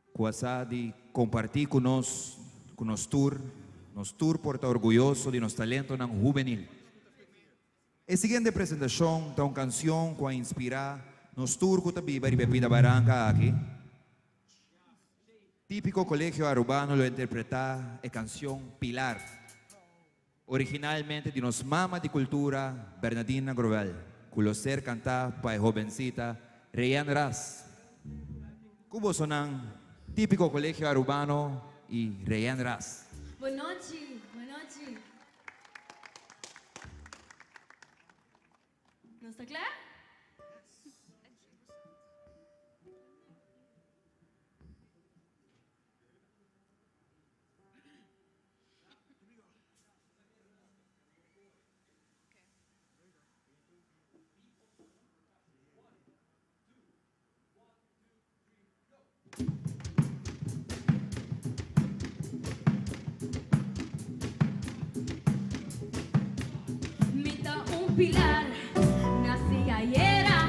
ku a sa di kompartí ku nos ku nos tur. Nos tur por ta orguyoso di nos talentonan hubenil. E siguiente presentashon ta un kansion ku a inspirá nos tur ku ta biba riba e pida baranka aki. Típiko Colegio Arubano lo interpretá e kansion Pilar, originalmente di nos mama di kultura Bernadina Grovel, ku lo ser kantá pa e hobensita Reyan Ras. Ku bosonan, Típiko Colegio Arubano i Reyan Ras. Bon nochi, bon nochi. Nos ta kla? Mi ta un pilar, nací ayera,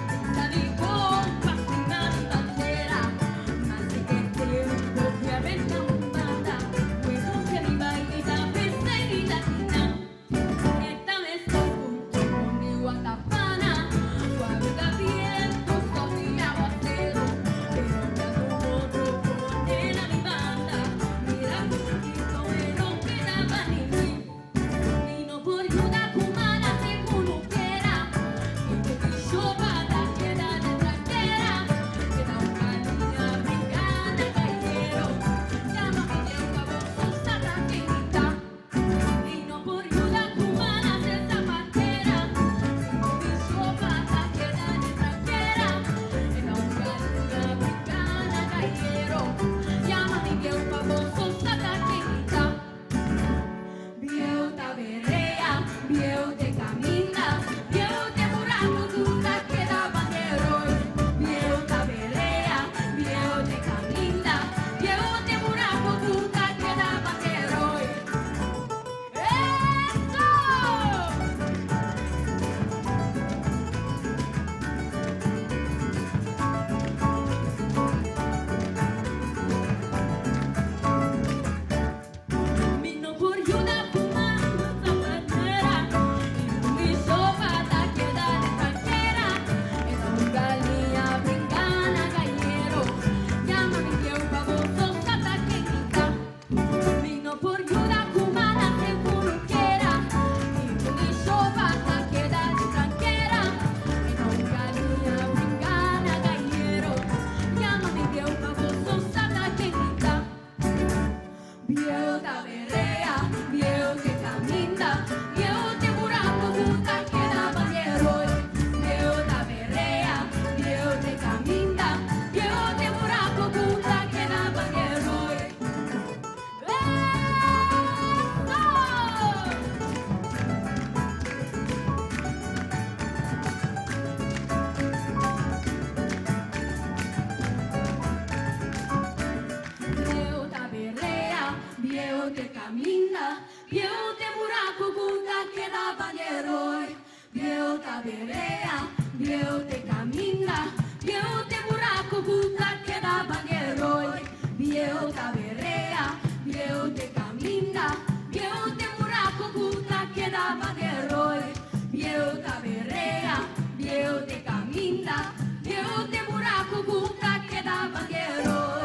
mi sa mi bon pa stima mi bandera. Maske e tempo ke a benta un banda, pueblo ke mi bai mi ta perseguí ta kinan. E ta meskos ku un di watapana, suave ta bientu, sopi aguacero. Pero cuando un otro pone na mi banda, mira ku chiquito e no quedaba ni mi. Mi no por yuda ku mala te kunukera, mi ku mi shopa ta keda den trankera. Keda un galiña bringa na gaiero, llama mi Dios pa bo sosa ta ken ta. Mi no por yuda ku mala de zapatera, mi ku mi sopa ta keda den trankera. E ta un galiña bringa na gaiero, yama mi bieu pa bo sosa ta ken ta. Bieu ta berea, bieu te caminda, bieu te buraco cu ta keda banderoi. Bieu ta berea, bieu te caminda, bieu te buraco cu ta keda banderoi. Eso! Mi no por yuda ku mano zapatera, mi ku mi sopa ta keda den trankera. E ta un galiña bringa na gaiero, yama mi bieu pa bo sosa ta ken mi ta. Mi no por yuda ku mala den kunukera, mi ku mi sopa ta keda den trankera. E ta un galiña bringa na gaiero, yama mi bieu pa bo sosa ta ken mi ta. Bieu ta berea, bieu te caminda, bieu te buraco cu ta keda banderoi. Bieu ta berea, bieu te caminda, bieu te buraco cu ta keda banderoi. Eso! Bieu ta berea, bieu te caminda, bieu te buraco cu ta keda banderoi. Bieu ta berea, bieu te caminda, bieu te buraco cu ta keda banderoi. Bieu ta berea, bieu te caminda, bieu te buraco cu ta keda banderoi. Bieu ta berea, bieu te caminda, bieu te buraco cu ta keda banderoi.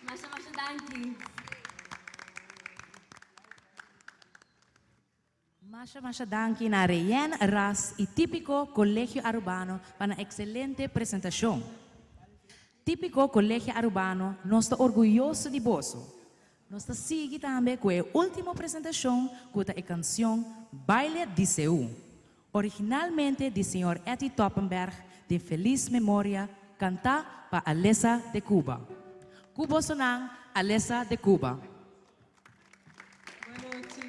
Masha masha danki. Masha masha danki na Reyen Ras y Tipico Colegio Arubano pa nan excelente presentacion. Tipico Colegio Arubano nos ta orguyoso di boso. Nos ta sigui tambe cu e ultimo presentacion cu ta e cancion Baile di Seú, originalmente di señor Etty Toppenberg den feliz memoria canta pa Alessa de Cuba. Cu bosonan Alessa de Cuba. Bon nochi.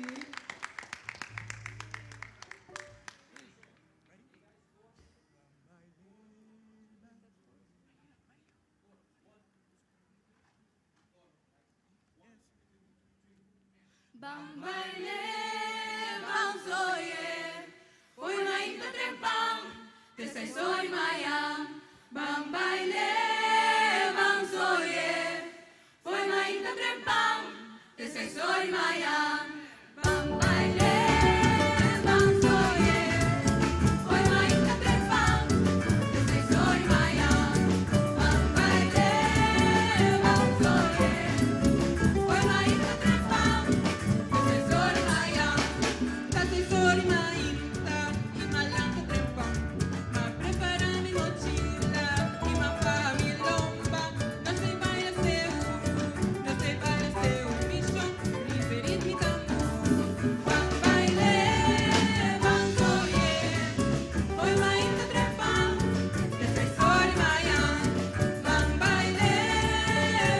Ban baile, ban zoye, Hoy mainta trempan, te sei soy mayan. Ban baile, ban zoye, Hoy mainta trempan, te sei soy mayan. Ban baile, ban zoye, Hoy mainta trempan, te sei soy mayan. Ban baile, ban zoye, Hoy mainta trempan, te sei soy mayan. Ta sei sori mainta i malanta trempan. Ma prepara mi mochila i ma fa mi lomba. No se baila seu, no se baila seu mission, riverit mi tambur. Ban baile, ban zoye, hoy mainta trempan, te sei sori mayan. Ban baile,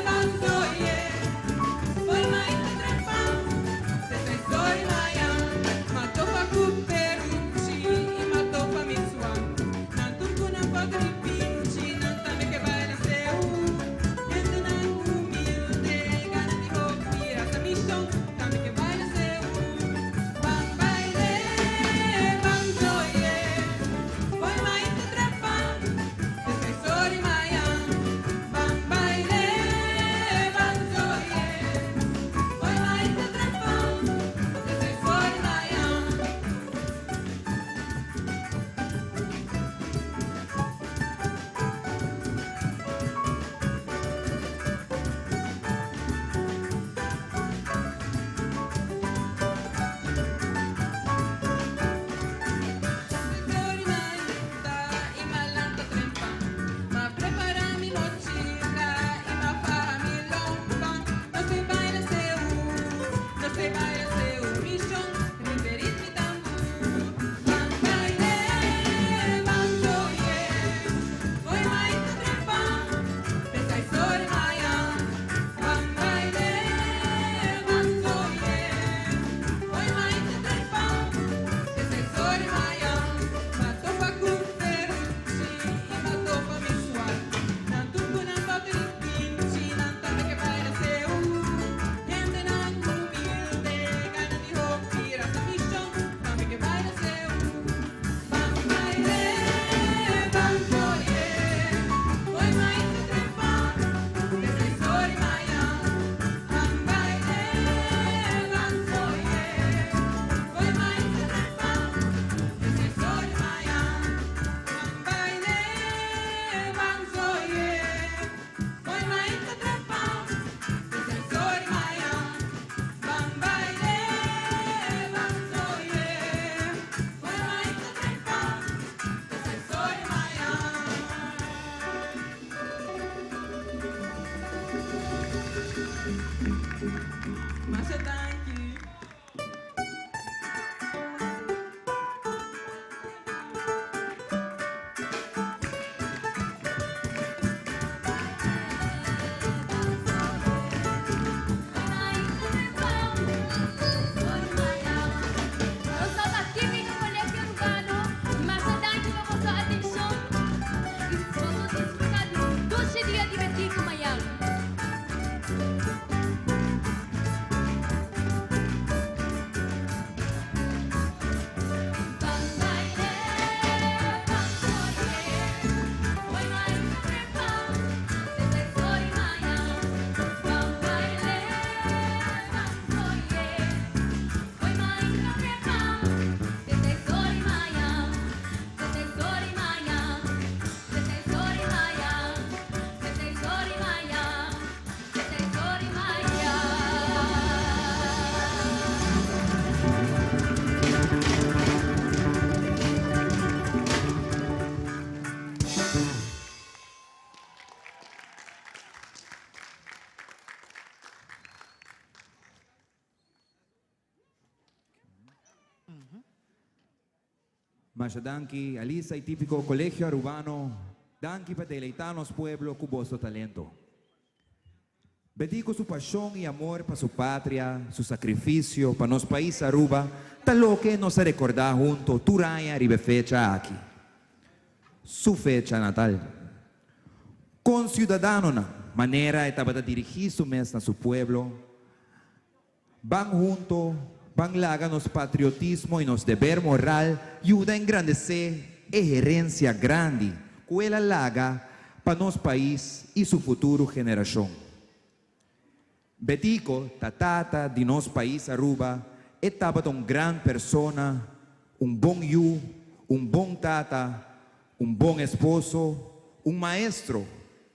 ban zoye, hoy mainta trempan, te sei sori mayan. Ma topa ku peruchi i ma topa mi swan. Nan turku nan patri pinchi, nan tambe ke baila seu. Gente nan humilde, gana di hopi, rasa mission, tambe ke baila seu. Ban baile, ban zoye, hoy mainta trempan, te sei sori mayan. Ban baile, ban zoye, hoy mainta trempan, te sei sori mayan. Sori mainta i malanta trempan, ma prepara mi mochila i ma fa mi lomba. No se baila seu, no se baila seu mission, riverit mi tambur. Ban baile, ban zoye, hoy mainta trempan, te sei sori mayan. Ban baile, ban zoye, hoy mainta trempan, te sei sori mayan. Ma topa ku peruchi i ma topa mi swan. Nan turku nan bateri pinchi, nan tambe ke baila seu. Gente nan humilde, gana di hopi, rasa mission, tambe ke baila seu. Ban baile, ban zoye, hoy mainta trempan, te sei sori mayan. Ban baile, ban zoye, hoy mainta trempan, te sei sori mayan. Ban baile, ban zoye, hoy mainta trempan, te sei sori mayan. Ban baile, ban zoye, hoy mainta trempan, te sei sori mayan. Masha danki. Nos ta Típico Colegio Arubano, masha danki pa boso atencion y boso disfruta di un dushi dia di Betico mañan. Ban baile, ban zoye, hoy mainta trempan, te sei sori mayan. Ban baile, ban zoye, hoy mainta trempan, te sei sori mayan. Te sei sori mayan, te sei sori mayan, te sei sori mayan, te sei sori mayan. Masha danki, Alisa y Típico Colegio Arubano, danki pa deleita nos pueblo cu boso talento. Betico su pasion y amor pa su patria, su sacrificio pa nos pais Aruba, ta loke nos ta recorda hunto tur aña riba e fecha aki. Su fecha natal. Conciudadanonan, manera e tabata dirigi su mes na su pueblo. Ban hunto, ban laga nos patriotismo y nos deber moral yuda engrandece e herencia grandi cu el a laga pa nos pais y su futuro generacion. Betico ta tata di nos pais Aruba, e tabata un gran persona, un bon yiu, un bon tata, un bon esposo, un maestro,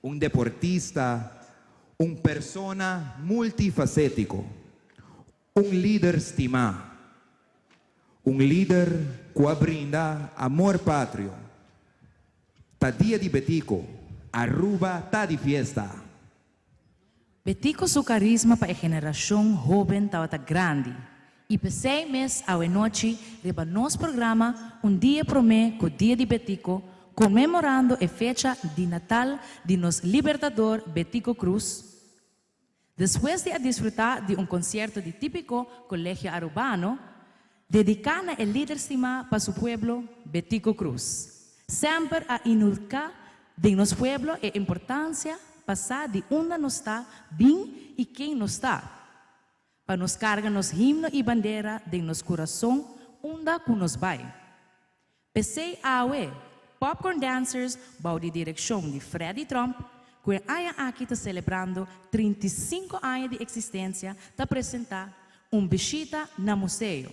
un deportista, un persona multifacetico, un lider stima, un lider cu a brinda amor patrio. Ta dia di Betico, Aruba ta di fiesta. Betico su carisma pa e generacion hoben tabata grandi. Y p'esey mes awe nochi riba nos programa Un Dia Prome cu Dia di Betico, conmemorando e fecha di natal di nos Libertador Betico Croes. Despues di a disfruta di un concierto di Tipico Colegio Arubano, dedica na e lider stima pa su pueblo, Betico Croes. Semper a inulca den nos pueblo e importancia pa sa di unda nos ta bin y ken nos ta. Pa nos carga nos himno y bandera den nos curason unda cu nos bay. P'esey awe, Popcorn Dancers bou di direccion di Freddy Tromp, cu e aña aki ta celebrando 35 aña di existencia, ta presenta Un Bishita na Museo.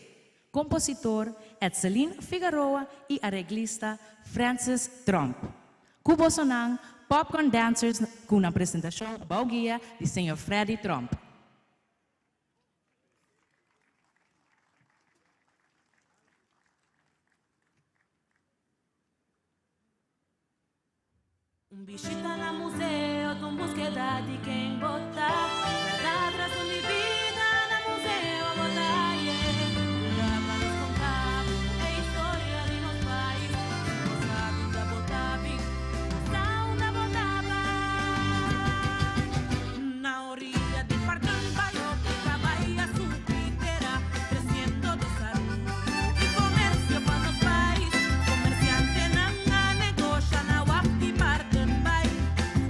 Compositor Edseline Figaroa y areglista Francis Tromp. Cu bosonan, Popcorn Dancers cu nan presentacion bou guia di señor Freddy Tromp. Un bishita na museo ta un buskeda di ken bo ta. Bèrdat rason di bida na museo bo ta yeah. Laga nos konta bo e historia di nos pais. Si bo sa unda bo ta bin, sa unda bo ta bai. Na orilla di Parkan Bayo ku ta bai a subi tera, kresiendo desaroyo i komersio pa nos pais. Komersiantenan a negosha na waf di Parkan Bay.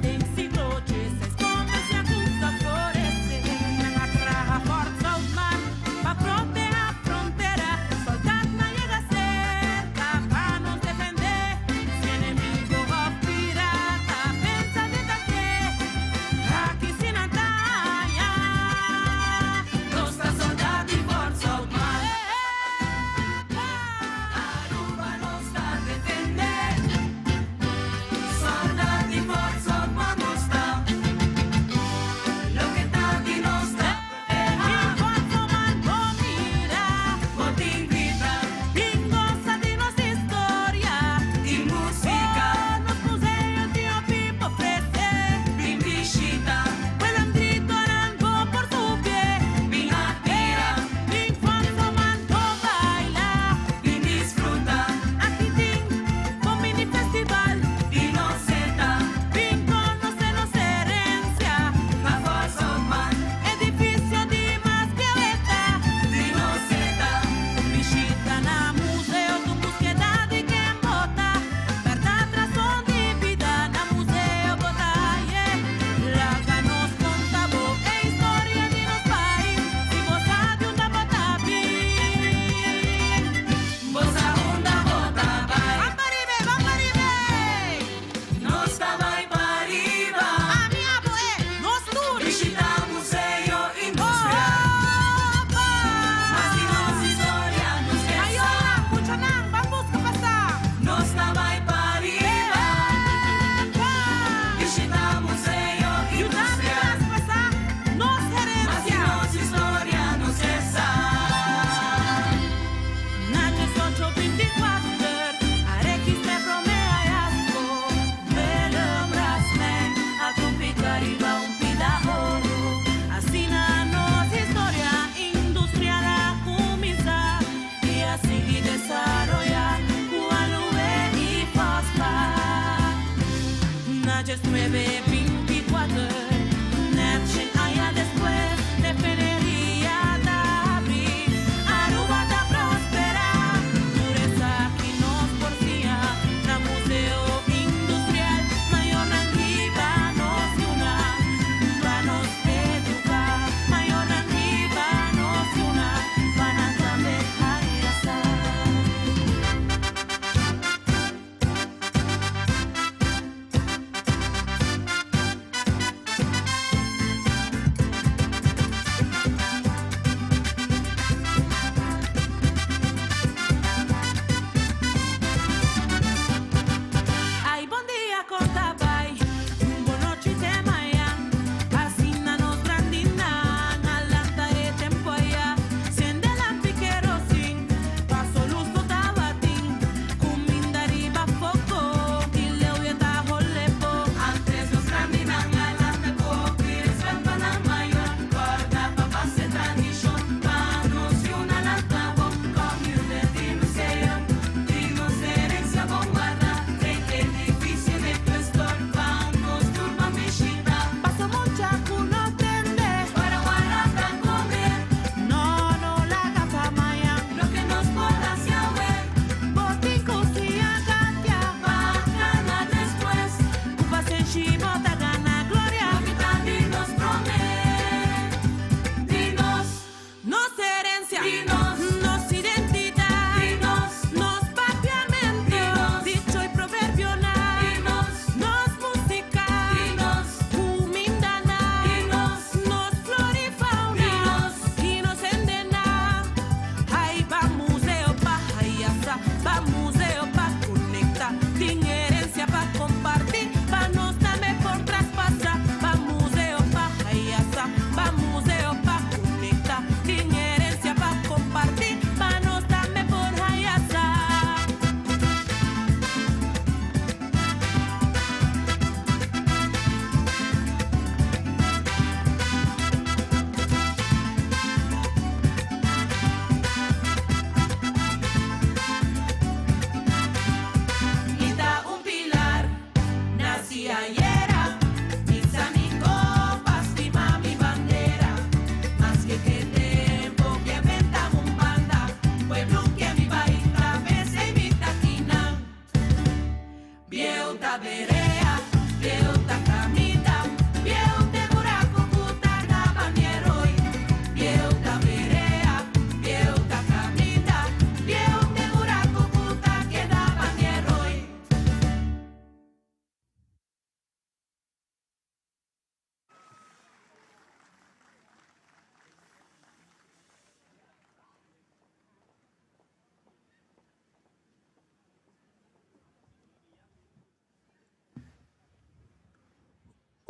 Den siglo dieseis komersia kumsa florese. Nan a traha Fort Zoutman pa proteha frontera. Soldatnan yega serka pa nos defende. Si enemigo of pirata pensa di take. Aki si nan ta haña. Nos ta soldat di Fort Zoutman. Aruba nos ta defende. Soldat di Fort Zoutman nos ta. Loke ta di nos ta proteha. Di Fort Zoutman bo mira. Bo tin bida. Bin gosa di nos historia. Di musica. Nos museo tin hopi pa ofrece. Bin bishita. Willem Toren bo por subi. Bin admira. Bin Fort Zoutman bo baila. Bin disfruta. Aki tin bo mini festival. Di nos seta. Bin conoce nos herencia. Na Fort Zoutman. Edificio di mas piabeta. Di nos seta. Un bishita na museo ta un buskeda di ken bo ta. Bèrdat rason di bida na museo bo ta yeah. Laga nos konta bo e historia di nos pais. Si bo sa di unda bo ta bin. Bo sa unda bo ta bai. Ban pariba, ban pariba. Nos ta bai pariba. Ami abo e, nos tur. Bishita museo industrial. Mas di nos historia nos ke sa. Ayola, muchanan, ban buska pa sa. Nos ta bai pariba. Bishita museo industrial. Yuda nos herencia. Mas di nos historia nos ke sa. Na 1824, a registr'é promé hallazgo. Willem Rasmijn a complica riba un pida oro. Asina nos historia industrial a cuminsa y a sigui desaroya cu aloe y fosfaat. Na 1924, net 100 aña despues, refineria ta habri. Aruba ta prospera, tur esaki nos por siña na Museo Industrial. Mayornan hiba nos yiunan, pa nos educa. Mayornan hiba nos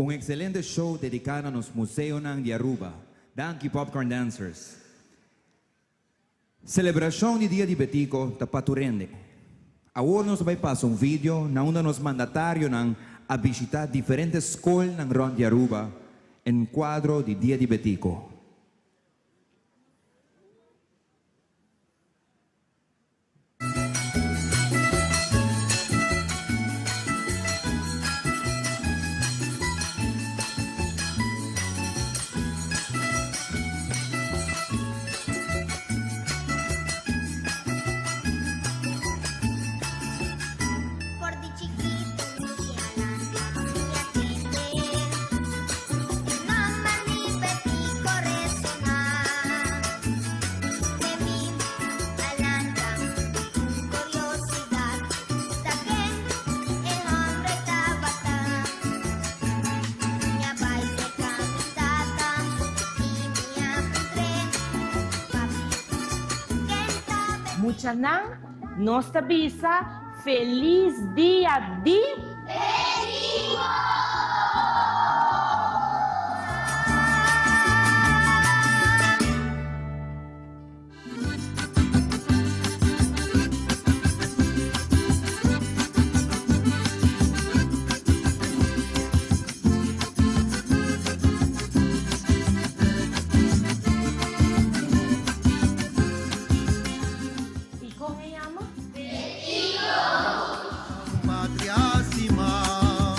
Un excelente show dedica na nos museonan di Aruba. Danki Popcorn Dancers. Celebracion di Dia di Betico ta pa tur hende. Awor nos ta bay pasa un video na unda nos mandatarionan a bishita diferente scolnan rond di Aruba en cuadro di Dia di Betico. For di chiquito mi a lanta, mi a tende e nomber di Betico resoná. De mi a lanta un curiosidad, ta ken e hombre tabata. Mi a bai cerca mi tata y mi a puntr'é, Papi, ken ta Betico? Muchanan, nos ta bisa Feliz Dia di. I kon e yama? Patria stima,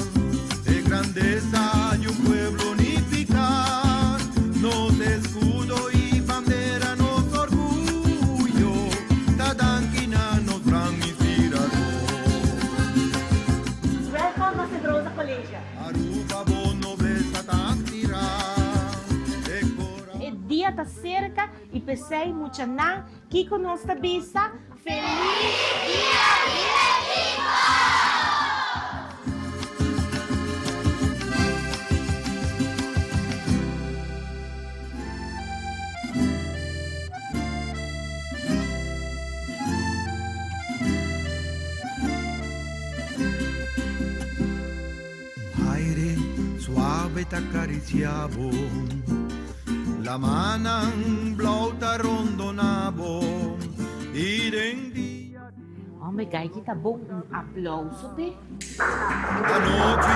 e grandeza di un pueblo unifica, nos escudo y bandera, nos orgullo, ta danki na nos gran inspirador. Welcome na Cedrosa College. Aruba bo nobleza ta admira, e cora. E dia ta cerca y p'esey muchanan kico nos ta bisa? Feliz Dia di Betico! Un aire suave ta caricia bo, Lamanan blauw ta rondona bo y den dia di. Hombre, Gaiki ta bon, un aplauso p'e. Anochi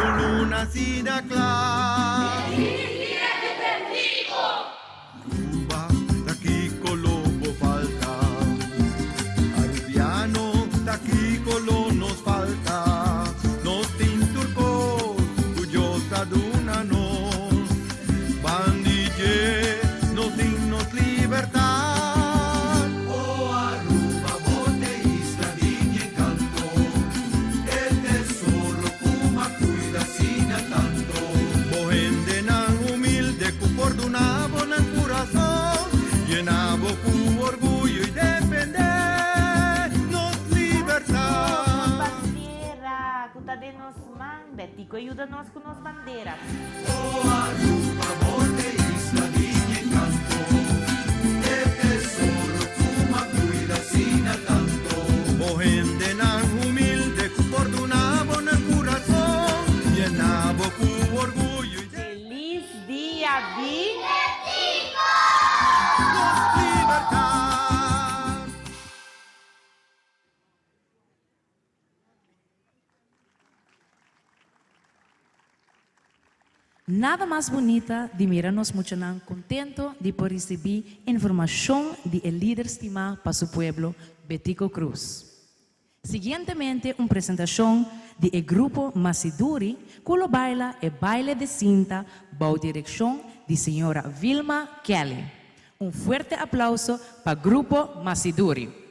un luna asina cla. Aruba ta kico lo bo falta. Arubiano ta kico lo nos falta. Nos tin tur cos cu Dios a duna nos. Ban di dje nos tin nos libertad. Oh Aruba, bo t'e isla di mi encanto, e tesoro cu m'a cuida asina tanto. Bo hendenan humilde cu por duna bo nan curason, yena bo cu orguyo y defende nos libertad. Nos bandera cu ta den nos man. Betico yuda nos cu nos bandera. Oh Aruba, bo t'e isla di mi encanto, e tesoro cu m'a cuida asina tanto. Bo hendenan humilde cu por duna bo nan curason, yena bo cu orguyo y. Feliz Dia di. Betico! Nos libertad. Nada mas bunita di mira nos muchanan contento di por ricibi informacion di e lider stima pa su pueblo, Betico Croes. Siguientemente un presentacion di e grupo Masiduri cu lo baila e baile de cinta bou direccion di señora Vilma Kelly. Un fuerte aplauso pa Grupo Masiduri.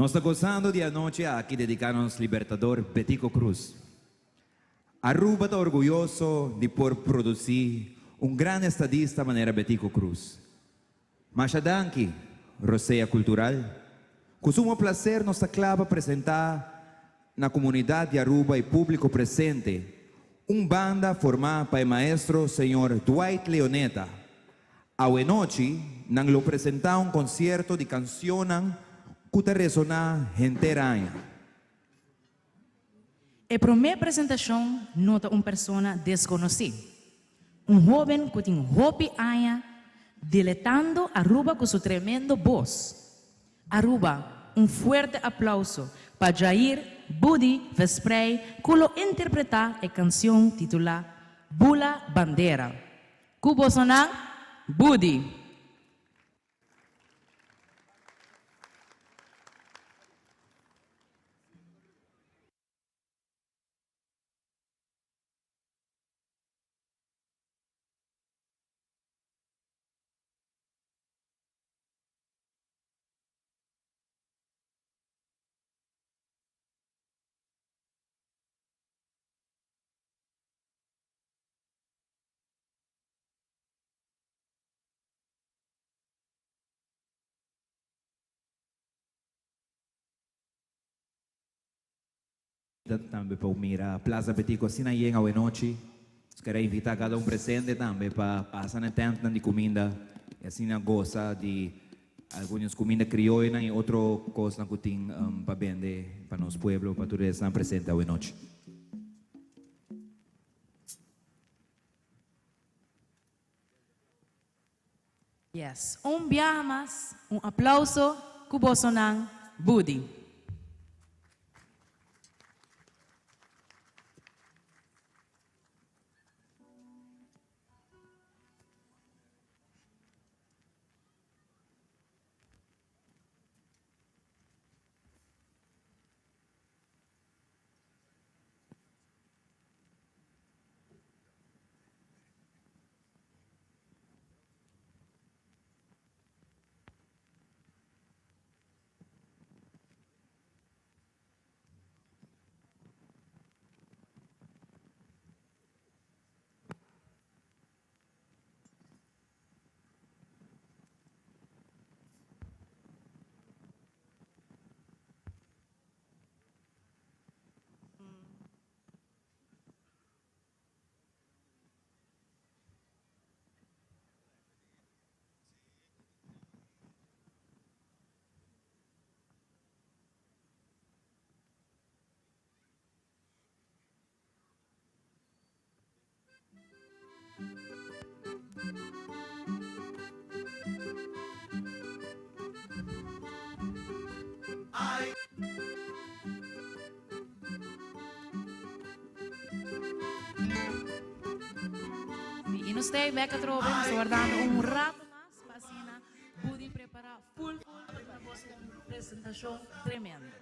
Nos ta gozando di anochi aki dedica nos Libertador Betico Croes. Aruba ta orguyoso di por produci un gran estadista manera Betico Croes. Masha danki, Rosea Cultural. Cu sumo placer nos ta cla pa presenta na comunidad di Aruba y publico presente un banda forma pa e maestro señor Dwight Leoneta. Awenochi nan lo presenta un concierto di cancionnan cu ta resona henter aña. E prome presentacion no ta un persona desconoci. Un hoben cu tin hopi aña deletando Aruba cu su tremendo bos. Aruba, un fuerte aplauso pa Jair Budi Vesprey cu lo interpreta e cancion titula Bula Bandera. Cu bosonan, Budi! Tambe pa mira Plaza Betico asina yen awenochi. Nos kere invita cada un presente tambe pa pasa na tentnan di cuminda y asina goza di algunos cuminda crioyonan y otro cosnan cu tin pa bende pa nos pueblo, pa tur esnan presente awenochi. Yes, un biaha mas, un aplauso cu bosonan Budi. Y nos ta bek atrobe, nos ta wardando un rato mas pa asina Budi prepara full full pa duna boso un presentacion tremendo.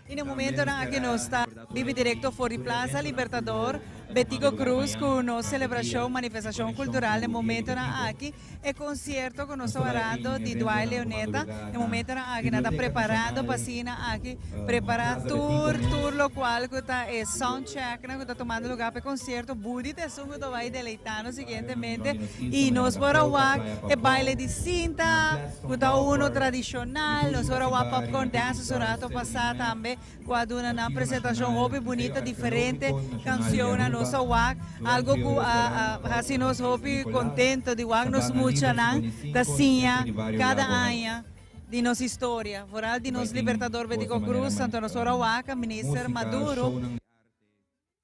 Y na momentonan aki nos ta bibi directo for di Plaza Libertador Betico Croes cu nos celebracion manifestacion cultural na momentonan aki e concierto cu nos ta warando di Dwight Leoneta na momentonan aki nan ta preparando pa asina aki prepara tur tur locual cu ta e sound checknan cu ta tumando lugar pa e concierto Budi ta esun cu ta bay deleita nos siguientemente y nos por a wak e baile di cinta. Cu ta uno tradicional, nos ora wak Popcorn Dance su rato pasa tambe cu a duna nan presentacion hopi bunita, diferente cancionnan nos a wak, algo cu a haci nos hopi contento di wak nos muchanan ta siña cada aña di nos historia, vooral di nos Libertador Betico Croes, anto nos ora wak Minister Maduro.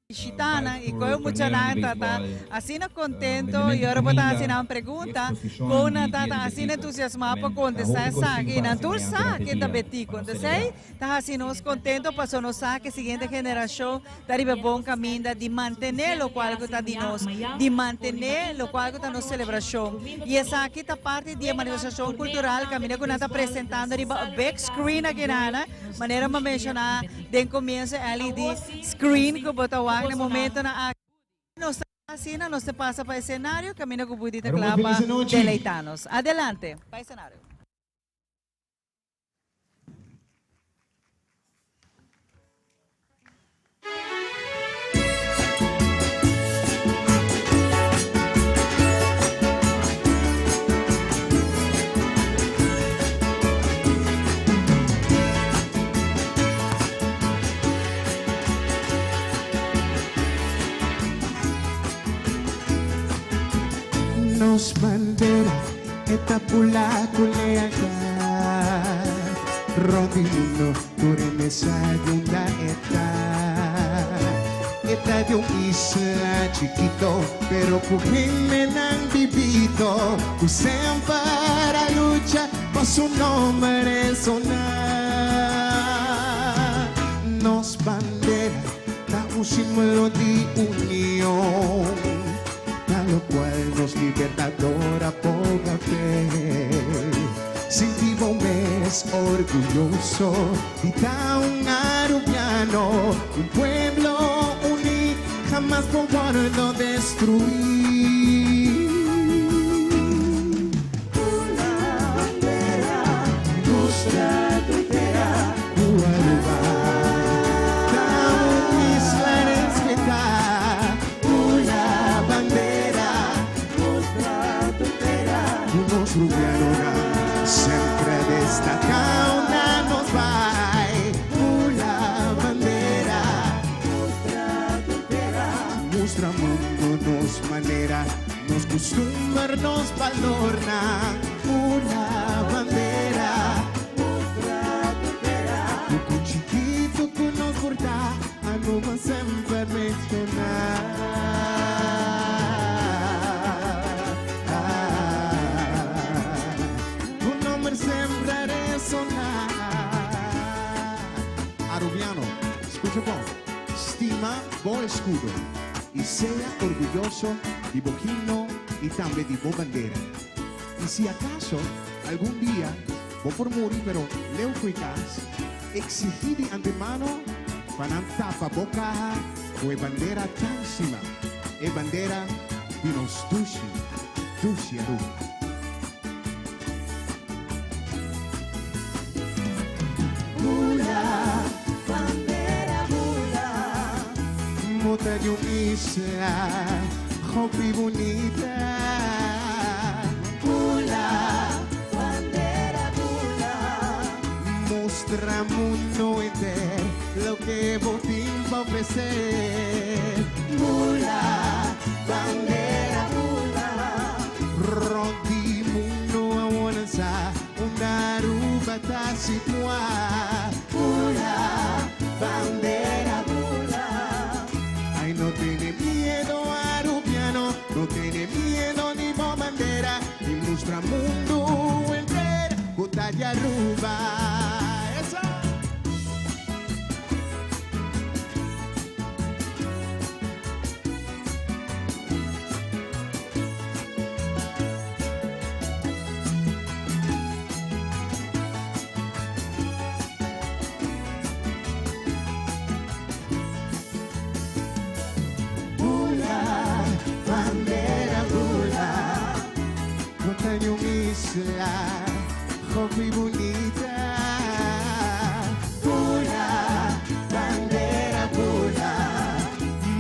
Bishitanan y koe muchanan ta ta asina contento y ora bo ta haci nan pregunta con nan ta ta asina entusiasma pa contesta esaki y nan tur sa ken ta Betico. Entonces ey ta haci nos contento pasobra nos sa ke siguiente generacion ta riba e bon caminda di mantene locual cu ta di nos, di mantene locual cu ta nos celebracion. Y esaki ta parti di e manifestacion cultural caminda cu nan ta presentando riba e big screen akinana. Manera mi a menciona den comienzo LED screen cu bo ta wak na e momentonan aki. Nos ta asina, nos ta pasa pa escenario caminda cu Budi ta cla pa deleita nos. Adelante, pa escenario. Nos bandera e ta bula cu lealtad Rond di mundo tur hende sa di unda e ta E ta di un isla chikito pero cu hendenan bibito Cu semper a lucha pa su nomber resona Nos bandera ta un simbolo di union Ta locual nos libertador a boga p'e. Sinti bo mes orguyoso di ta un Arubiano, un pueblo uní hamas por wordo destruí. Una bandera, mustra tu tera cu Aruba ta un isla respetá. Una bandera, mustra tu tera cu nos rubianonan sempre destacá unda nos bai. Una bandera, mustra tu tera, mustra mundo nos manera, nos custumber, nos balornan. Una bandera, mustra tu tera, cu chikito cu nos por ta, Aruba semper menciona. Tu nomber semper a resona. Arubiano, scucha bon, stima bo escudo y sea orguyoso di bo himno y tambe di bo bandera. Y si acaso algun dia bo por muri pero leu fo'i cas, Exigí di antemano pa nan tapa bo caha cu e bandera tan sima, e bandera di nos dushi, dushi Aruba. Bula, bandera bula. Bo ta di un isla hopi bunita. Bula, bandera bula. Mustra mundo henter loke bo tin pa ofrecer. Bula, bandera bula. Rond di mundo awor nan sa unda Aruba ta situa. Bula, bandera bula. Ay no tene miedo Arubiano, no tene miedo di bo bandera y mustra mundo henter cu ta di Aruba. Eso! Bula, bandera bula. Bo ta di un isla hopi bunita. Bula, bandera bula.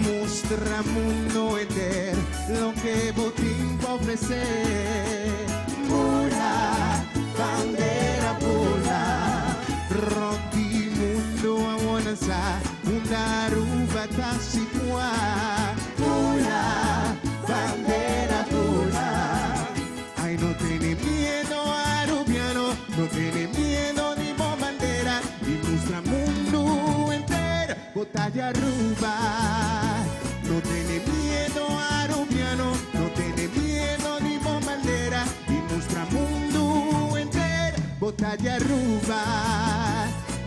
Mustra mundo henter loke bo tin pa ofresé. Bula, bandera bula. Rond di mundo awor nan sa unda Aruba ta situá. Bula, bandera bula. Ay no tene miedo Arubiano, no tene miedo di bo bandera y mustra mundo henter bo ta di Aruba. No tene miedo Arubiano, no tene miedo di bo bandera y mustra mundo henter bo ta di Aruba.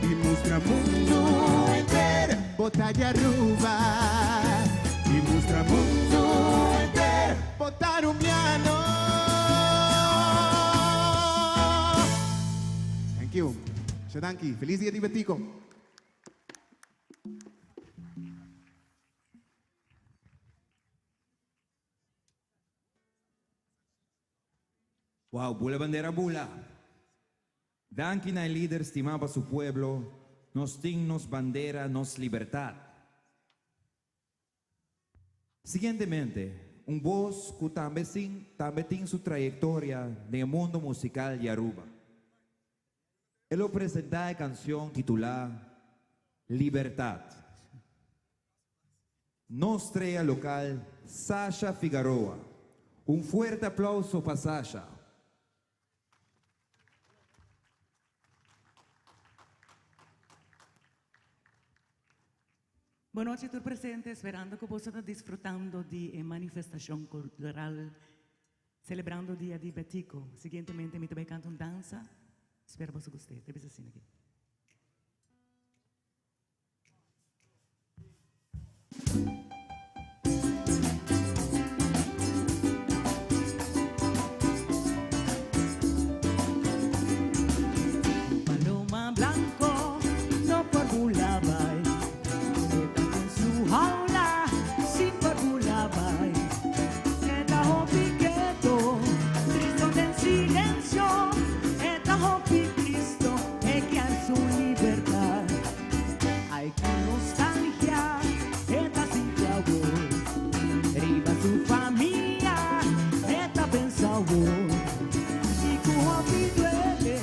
Y mustra mundo henter bo ta di Aruba. Y mustra mundo henter bo ta Arubiano. Thank you. Masha danki. Feliz Dia di Betico. Wow, bula bandera bula. Danki na e lider stimá pa su pueblo, nos tin nos bandera, nos libertad. Siguientemente, un bos cu tambe sin tambe tin su trayectoria den e mundo musical di Aruba. E lo presenta e cancion titula Libertad. Nos strea local Sasha Figaroa. Un fuerte aplauso pa Sasha. Bon nochi tur presente, sperando cu boso ta disfrutando di e manifestacion cultural celebrando Dia di Betico. Siguientemente mi ta bay canta un danza, spero boso gust'e. Ta bisa asina aki. Paloma blanco no por bula bai, e ta den su jaula sin por bula bai. E ta hopi keto, tristo den silencio, e ta hopi tristo, e kier su libertad. Ay, ki nostalgia e ta sinti awor. Riba su famia e ta pensa awor. I ku hopi duele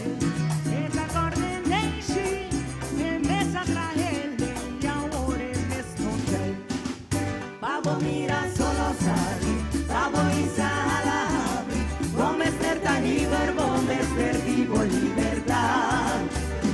e ta kòrda e neishi, e mes a trahele i awor e mes no t'ei. Pa bo mira solo sali, pa bo hisa hala habri, bo mester ta liber, bo mester di bo libertad.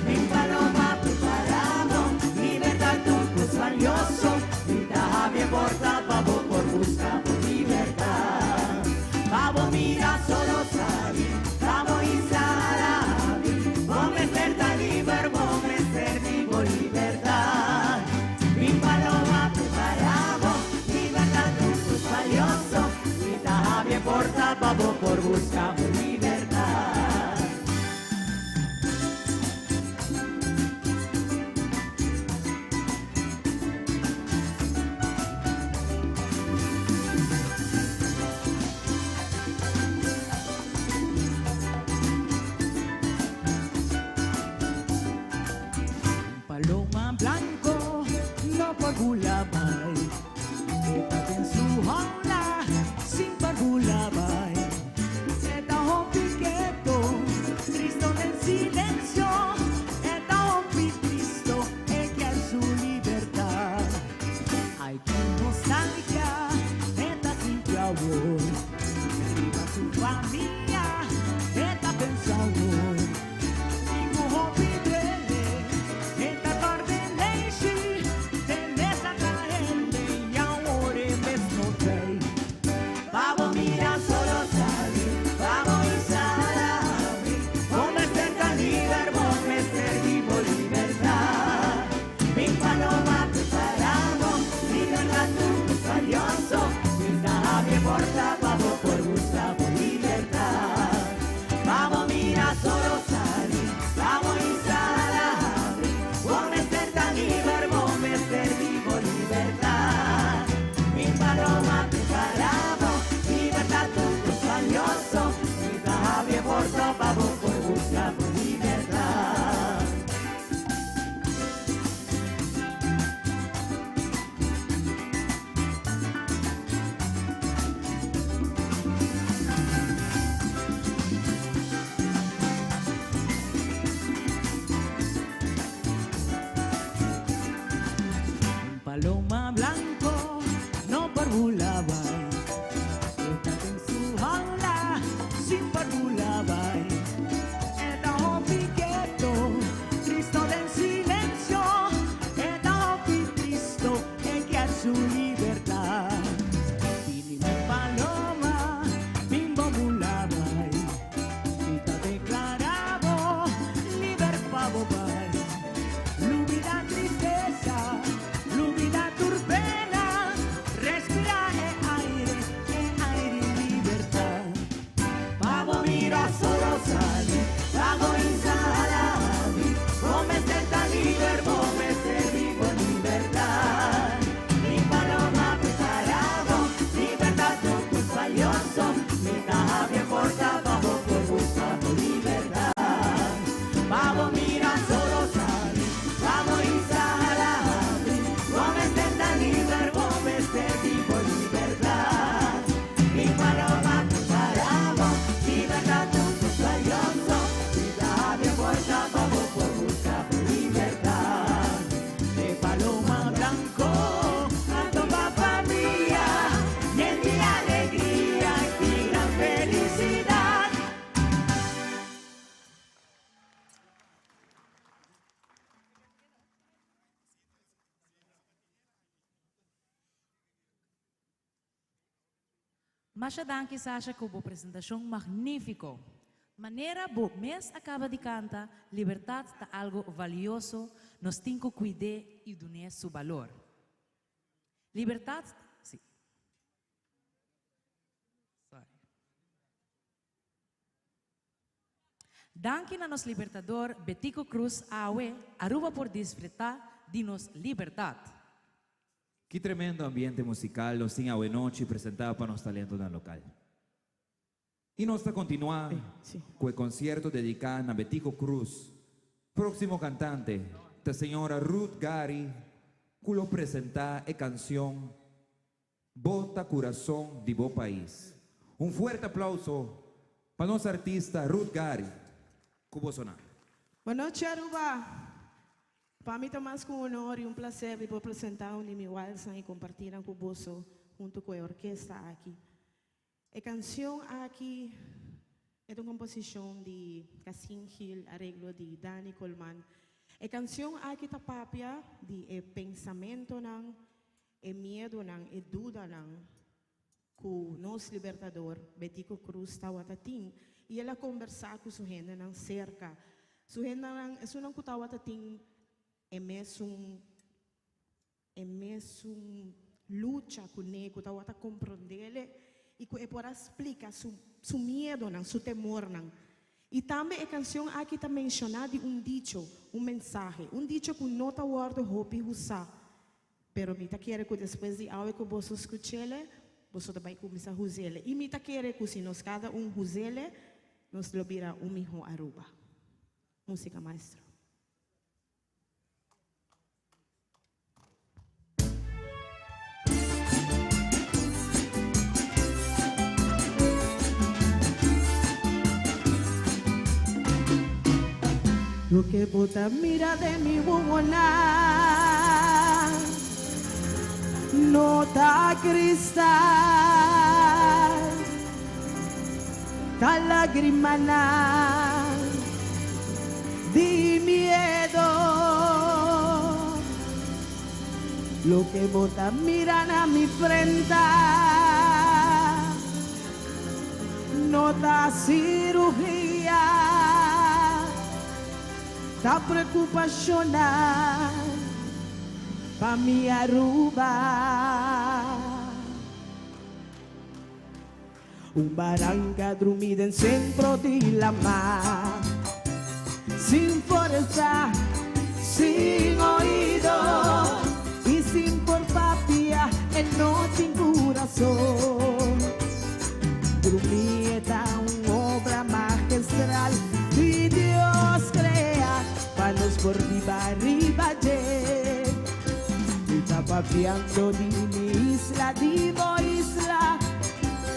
Bin paloma prepara bo, libertad ta un cos valioso, mi ta habri e porta pa bo por busca bo libertad. Pa bo mira solo sali, pa bo hisa hala habri, bo mester ta liber, bo mester di bo libertad. Bin paloma prepara bo, libertad ta un cos valioso, mi ta habri e porta pa bo por busca bo libertad. Un paloma blanco no por bula bai, e ta den su jaula sin por bula bai. E ta hopi keto, tristo den silencio, e ta hopi tristo, e kier su libertad. Ay, ki nostalgia e ta sinti awor, riba su famia e ta pensa awor. I ku hopi duele e ta kòrda e neishi, e mes a trahele i awor e mes no t'ei. Pa bo mira solo sali, pa bo hisa hala habri, bo mester ta liber, bo mester di bo libertad. Bin paloma prepara bo, libertad ta un cos valioso, mi ta habri e porta pa bo por busca bo libertad. Pa bo mira solo sali, pa bo hisa hala habri, bo mester ta liber, bo mester di bo libertad. Bin paloma prepara bo, libertad ta un cos valioso, mi ta habri e porta pa bo por busca bo libertad. Un paloma blanco no por bula bai, e ta den su jaula sin por bula bai. E ta hopi keto, tristo den silencio, e ta hopi tristo, e kier su libertad. Bini mi paloma, bin bo bula bai, mi ta declara bo liber pa bo bai. Lubida tristeza, lubida tur pena, respira e aire, e aire libertad. Pa bo mira solo sali, pa bo hisa hala habri, bo mester ta liber, bo mester di bo libertad. Mi paloma prepara bo, libertad ta un cos valioso, mi ta habri e porta pa bo por busca bo libertad. Pa bo mira solo. Masha danki Sasha ku bo presentashon magnífiko. Manera bo mes a kaba di kanta, libertat ta algo valioso, nos tin ku kuid'é i dun'é su balor. Libertat, sí. Sorry. Danki na nos Libertador Betico Croes awe Aruba por disfruta di nos libertad. Ki tremendo ambiente musical nos tin awe nochi presenta pa nos talentonan local. Y nos ta continua cu e concierto dedica na Betico Croes. Proximo cantante ta señora Ruth Gary cu lo presenta e cancion Bo ta curason di bo pais. Un fuerte aplauso pa nos artista Ruth Gary cu bo sona. Bon nochi Aruba! Pa mi ta mas cu un honor y un placer di por presenta un di mi walsnan y comparti nan cu boso hunto cu e orkesta aki. E cancion aki e ta un composicion di Cassin Gil, areglo di Dany Colman. E cancion aki ta papia di e pensamentonan, e miedonan, e dudanan cu nos Libertador Betico Croes tawata tin y el a combersa cu su hendenan cerca. Su hendenan, esunnan cu tawata tin e mesun e mesun lucha cu ne, cu tawata comprendele y cu e por a splica su su miedonan, su temornan. Y tambe e cancion aki ta menciona di un dicho, un mensahe, un dicho cu no ta wordo hopi usa. Pero mi ta kere ku despues di awe ku boso skuch'ele, boso ta bai kuminsá huz'ele. I mi ta kere ku si nos kada un huz'ele, nos lo bira un mihó Aruba. Músika maestro. Loke bo ta mira den mi wowonan no ta kristal, ta lagrimanan di miedo. Loke bo ta mira na mi frenta no ta sirugia, ta preocupacionnan pa mi Aruba. Un baranca drumi den centro di lama, sin forza, sin oido y sin por papia, e no tin curazon. Drumi e ta un obra magistral di Dios crea pa nos por biba riba dje. Mi ta papiando di mi isla, di bo isla,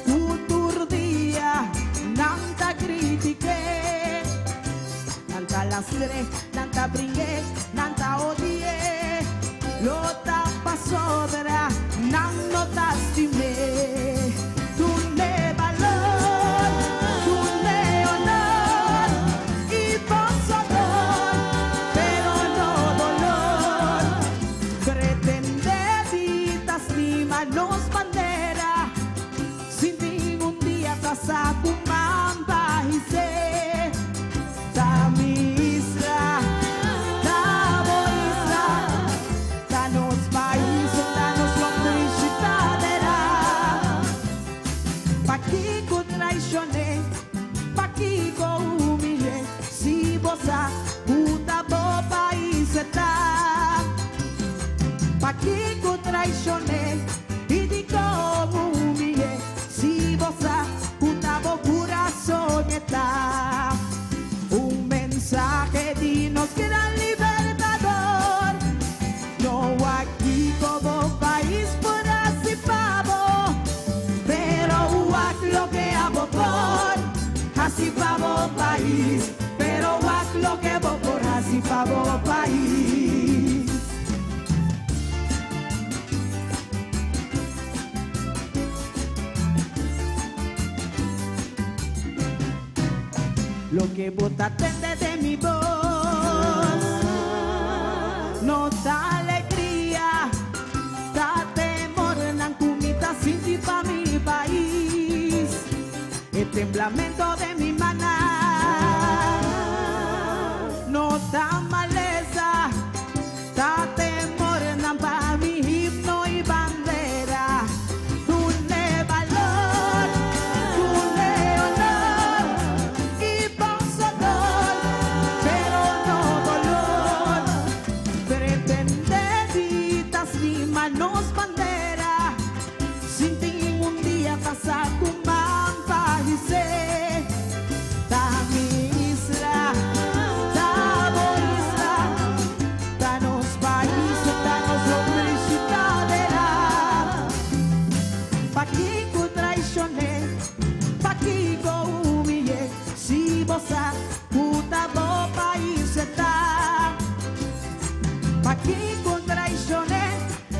cu tur dia nan ta critique. Nan ta lastre, nan ta bringue, nan ta odie. Lo ta pasobra nan no ta stime. Dun'e balor, dun'e honor y boso dor, pero no dolor. Pretende di ta stima nos bandera, sin ningun dia ta sa cu man pa his'é. Ta mi isla, ta bo isla, ta nos pais, ta nos lombricitadera. Pakico traicion'é, pakico humill'é, si bo sa cu ta bo pais e ta? Pakico traicion'é y dicon humill'é, si bo sa cu ta bo curazon e ta? Un mensahe di nos gran Libertador, no wak kico bo pais por haci pa bo, pero wak loke abo por haci pa bo pais, pero wak loke bo por haci pa bo pais. Loke bo ta tende den mi bos no ta alegria, ta temornan ku mi ta sinti pa mi pais. Lamento de mi maná. No ta malesa, ta temor nan pa mi himno y bandera. Dune valor, dune honor y sudor, pero no dolor. Pretende vidas ni manos bandera, sin ti un día pasa con país. Ta mi isla, ta bo isla, ta nos pais, ta nos ciudadela. Pakico traicion'e, pakico humili'e, si bo sa cu ta bo pais ta. Pakico traicion'e,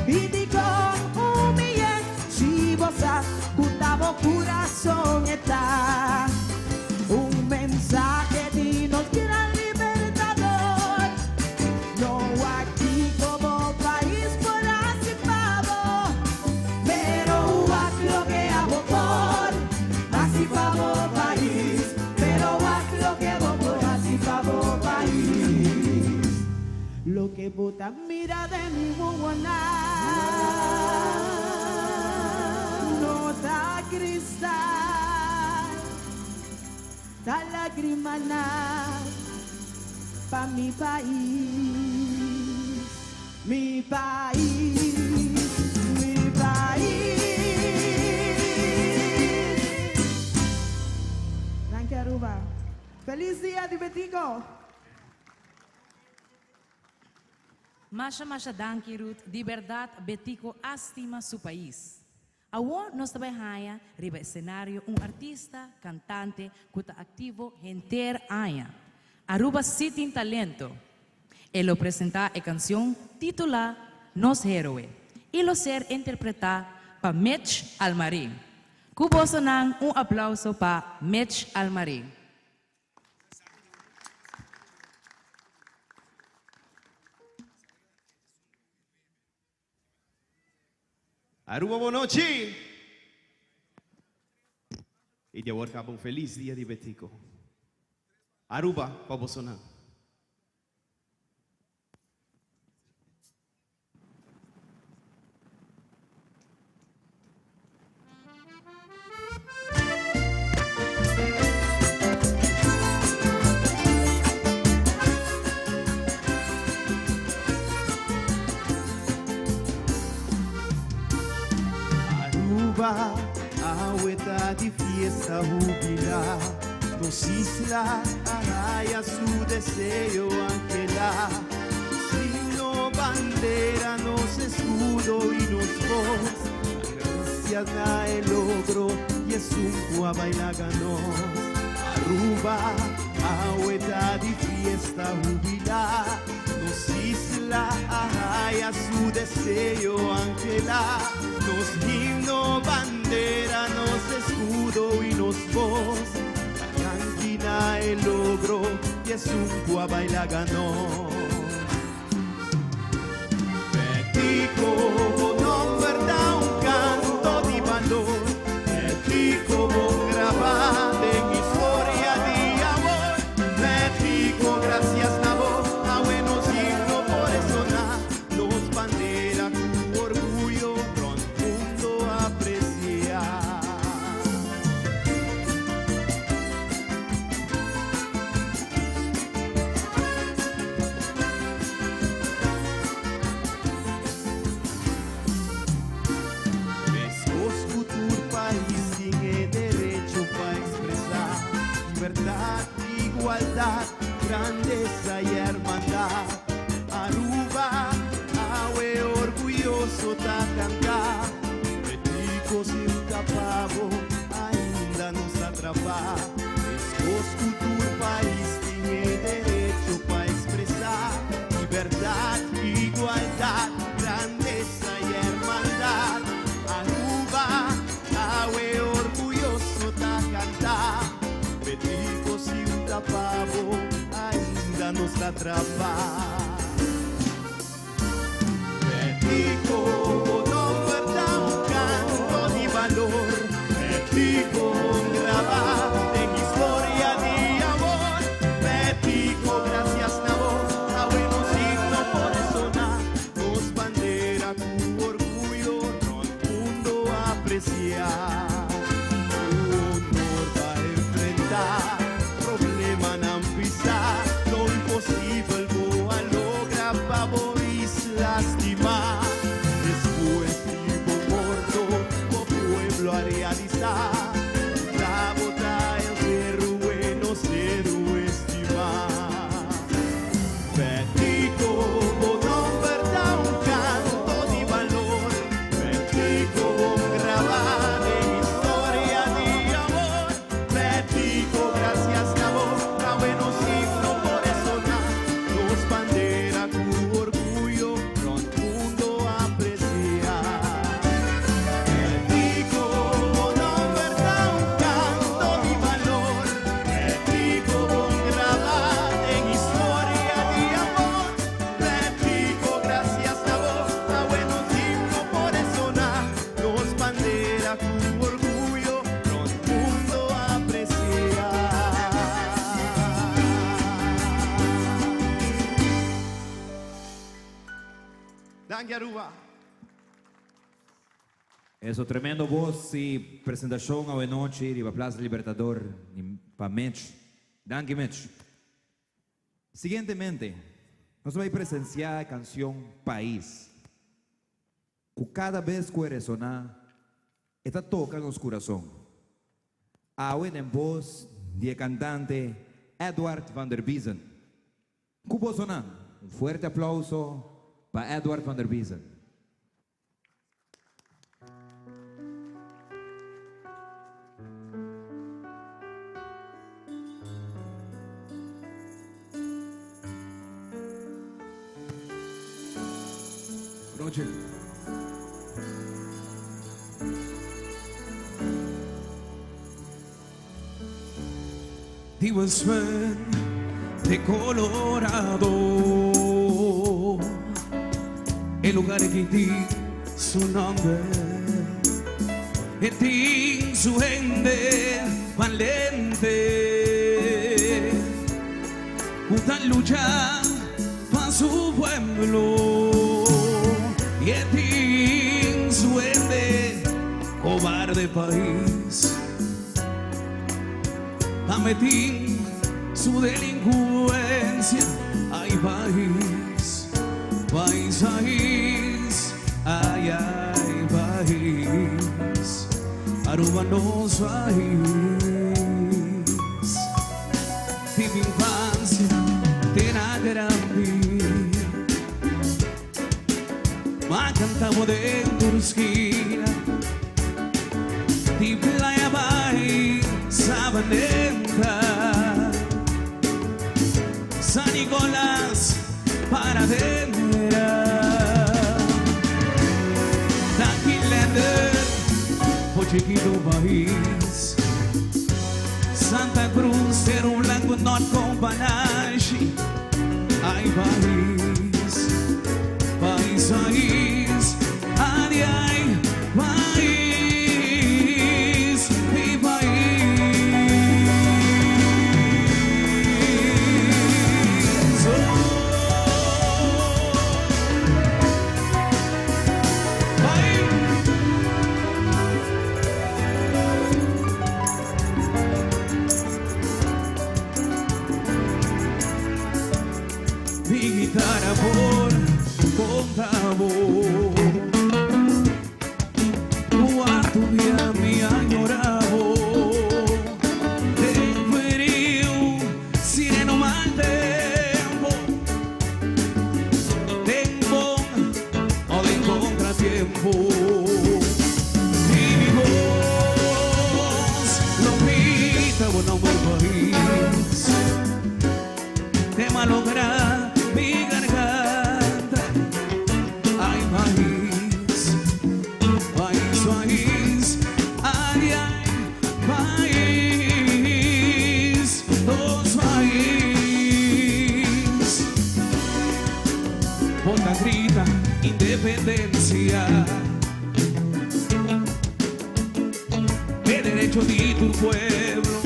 y digo humili'e, si bo sa cu ta bo curason ta. Un mensahe di nos gran libertador. No aki como pais por haci pa bo, pero wak loke abo por haci pa bo pais, pero wak loke bo por haci pa bo pais. Loke bo ta mira den mi wowonan no ta cristal, ta lagrimanan pa mi pais, mi pais, mi pais. Danki Aruba. Feliz dia di Betico. Masha masha danki Ruth, di berdad Betico a stima su pais. Awor nos ta bay haya riba escenario un artista, cantante cu ta activo henter aña. Aruba si tin talento. E lo presenta e cancion titula Nos Heroe y lo ser interpreta pa Mitch Almarin. Cu bosonan un aplauso pa Mitch Almarin. Aruba bon nochi! Y di awor caba un feliz dia di Betico. Aruba pa bosonan. Aruba, awe ta di fiesta hubila. Nos isla a haya su deseo anhela. Himno, bandera, nos escudo y nos voz. Gracias na e logro y esun cu a bay laga nos. Aruba, awe ta di fiesta hubila. Nos isla a haya su deseo anhela. Nos himno, bandera, nos escudo y nos voz. Danki na e logro y esun cu a bay laga nos. Betico, nomber ta un canto di balor. Betico, graba den historia di amor. Betico, gracias na bo, awe nos himno por sona. Nos bandera cu orguyo, rond mundo aprecia. Mescos cu tur pais tin e derecho pa expresa libertad, igualdad, grandeza y hermandad. Aruba, awe orguyoso ta canta. Betico sin ta pa bo, ainda nos ta atrapa. Mescos cu tur pais tin e derecho pa expresa libertad, igualdad, grandeza y hermandad. Aruba, awe orguyoso ta canta. Betico sin ta pa bo, ainda nos ta atrapa. Betico, nomber ta un canto di balor. Betico, graba. bandera pa bo isla stimá. Despues di bo morto, bo pueblo a realisá ku tabata el héroe, nos héroe stimá. Betico, bo nomber ta un canto di balor. Betico, bon grabá den historia di amor. Betico, gracias na bo, awe nos himno por resoná. Nos bandera ku orguyo, rònt mundo apresiá. Betico, bo nomber ta un canto di balor. Betico, bon grabá den historia di amor. Betico, gracias na bo, awe nos himno por resoná. Nos bandera ku orguyo, rònt mundo apresiá. Danki Aruba. Eso tremendo bos i presentashon awe nochi riba Plaza Libertador pa Mitch. Danki Mitch. Siguientemente nos ta bai presensiá e kansion Pais ku kada bes ku e resoná e ta toka nos kurason. Awe den bos di e kantante Edward van der Biezen. Ku bosonan un fuerte aplauso pa Edward van der Biezen. Roger. Digo Sven de Colorado, el lugar que di su nombre, en ti su gente valente, junta lucha pa su pueblo, y en ti su gente cobarde país. Ametín su delincuencia. Ay, país, país, país, ay, ay, país, Aruba nos país. Di mi infancia te na grandi, ma cantavo den tur skina. Di Playa bai Sabaneta, San Nicolas Paradera, Tanki Lender po chikito pais, Santa Cruz, Seru Blanco, Noord Companashi, ay pais, pais, pais, ay ay pais, mi pais. Oh. Pais. Mi guitarra por conta bo Cuanto dia mi a yora bo Den frio sireno mal tempo Den bon o den contratiempo Y mi voz lo grita bo nomber pais Te malogra mi garganta. Ay, pais, pais, pais, ay, ay, pais, nos pais. Bo ta grita independencia. E derecho di tu pueblo.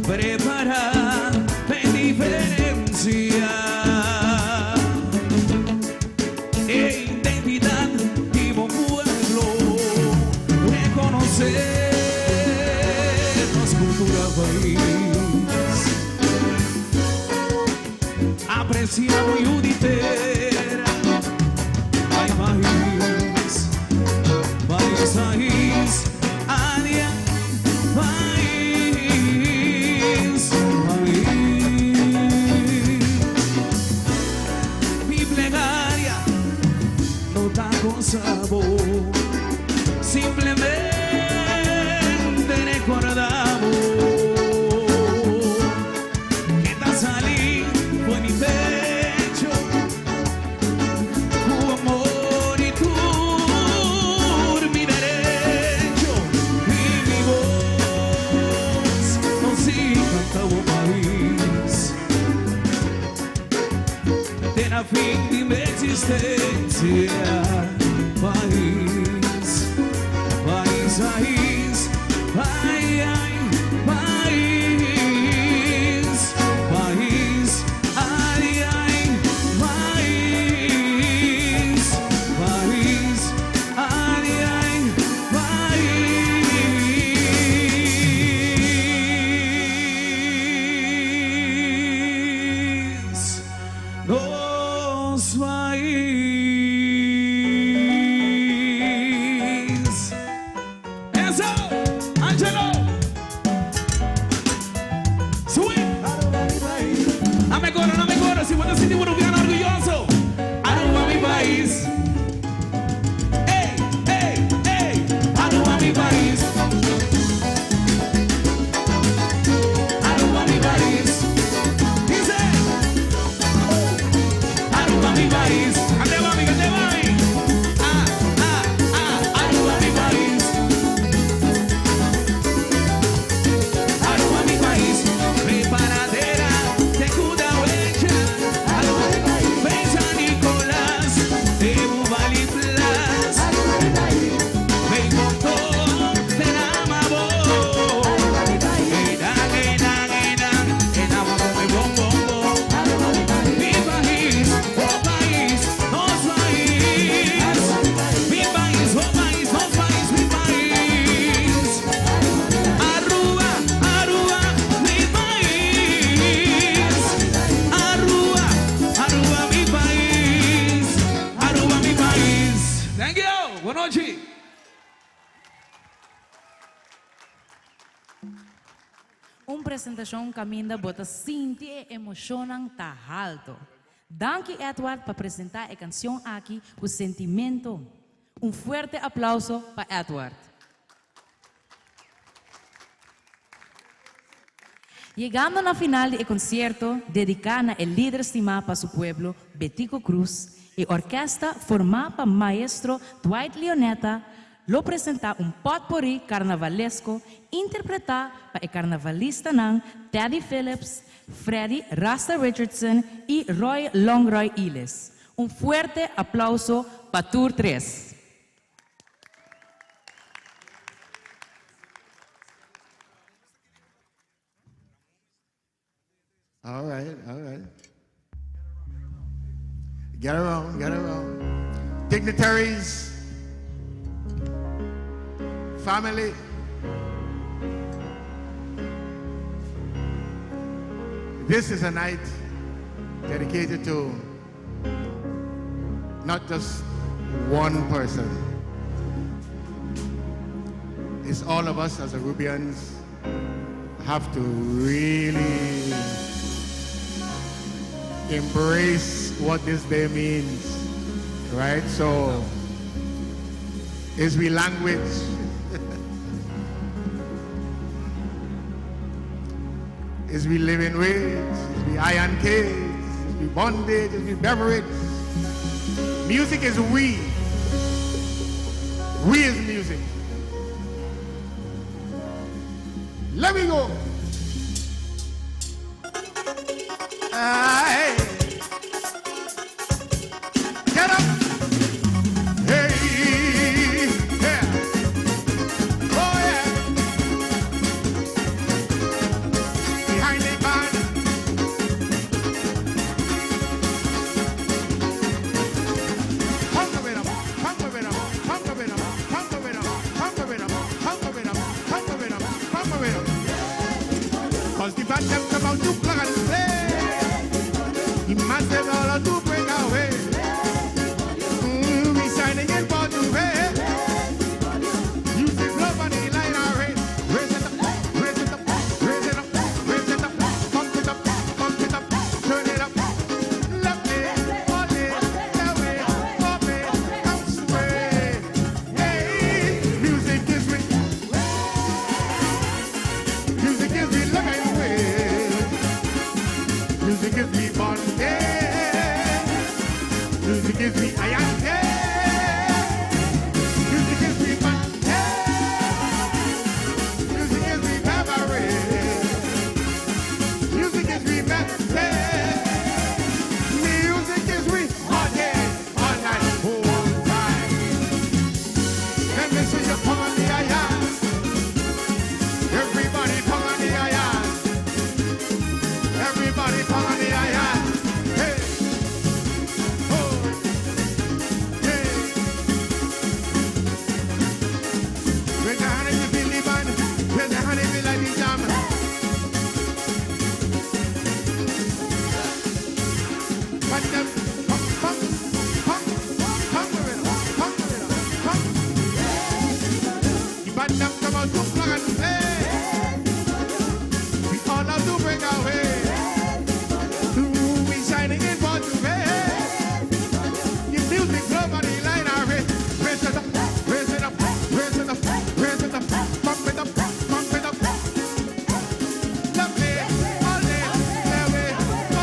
Prepara la indiferencia e identidad di bo pueblo. Reconoce nos cultura pais. Aprecia bo yu di tera. Ay pais, pais, pais, ay, ay, pais, pais. Mi plegaria no ta con sabor, simplemente recordamos que ta sali for mi pecho cu amor y tur mi derecho y mi voz no si canta bo pais te na fin di mi existencia. Pais, pais, pais, ay, ay, pais, pais, ay, ay, pais, pais, ay, ay, pais, nos pais. Eso, Angelo. Swing. Dame coro, dame coro. Si puedes sentir uruguayano orgulloso. Aruba mi pais. Ey, ey, ey. Aruba mi pais. Aruba mi pais. Dice. Aruba mi pais. Ande mami, ande mami. Ah, ah, ah. Aruba mi pais. Aruba mi pais. Preparadera de Cudahuecha. Aruba mi pais. Ven San Nicolás de Bubali Plus. Ven montón de la Mabo. Enan, enan, enan, enan, bom, bom, bom, bom. Mi pais, oh pais, nos pais. Mi pais, oh pais, nos pais, mi pais. Aruba, Aruba, mi pais. Aruba, Aruba, mi pais. Aruba, mi pais. Thank you. Bon nochi. Un presentacion caminda bo ta sinti e emocionnan ta halto. Danki Edward pa presenta e cancion aki cu sentimento. Un fuerte aplauso pa Edward. Yegando na final di e concierto dedica na e lider stima pa su pueblo Betico Croes, e orkesta forma pa maestro Dwight Leoneta lo presenta un potpourri carnavalesco interpreta pa e carnavalistanan Teddy Phillips, Freddy Rasta Richardson y Roy Longroy Illes. Un fuerte aplauso pa tur tres. All right, all right. Get around, get around. Dignitaries, family. This is a night dedicated to not just one person. It's all of us as Arubians have to really embrace what this day means, right? So, is we language. Is we living wage, is we iron cage, is we bondage, is we beverage. Music is we. We is music. Let me go. Aye. Get up. Hey, yeah. Oh, yeah. Behind the band. Cause the band them come out to plug and play. Music is me, I am here. Music is me, man. Music is me, memory. Music is me, message. Music is we all day, all night, whole time. Let me see you come on the iron. Everybody come on the iron. Everybody come on the iron. Hey, oh, hey. When the honey you feel the band, when the honey feel like the jam. But them, pum, pum, pum, pum, pum, pum. The band them come out to plug and play. We all have to break away. We shining in for today. The music blow by the line array. Raise it up, raise it up, raise it up, raise it up, pump it up, pump it up. Lovely, all day, away,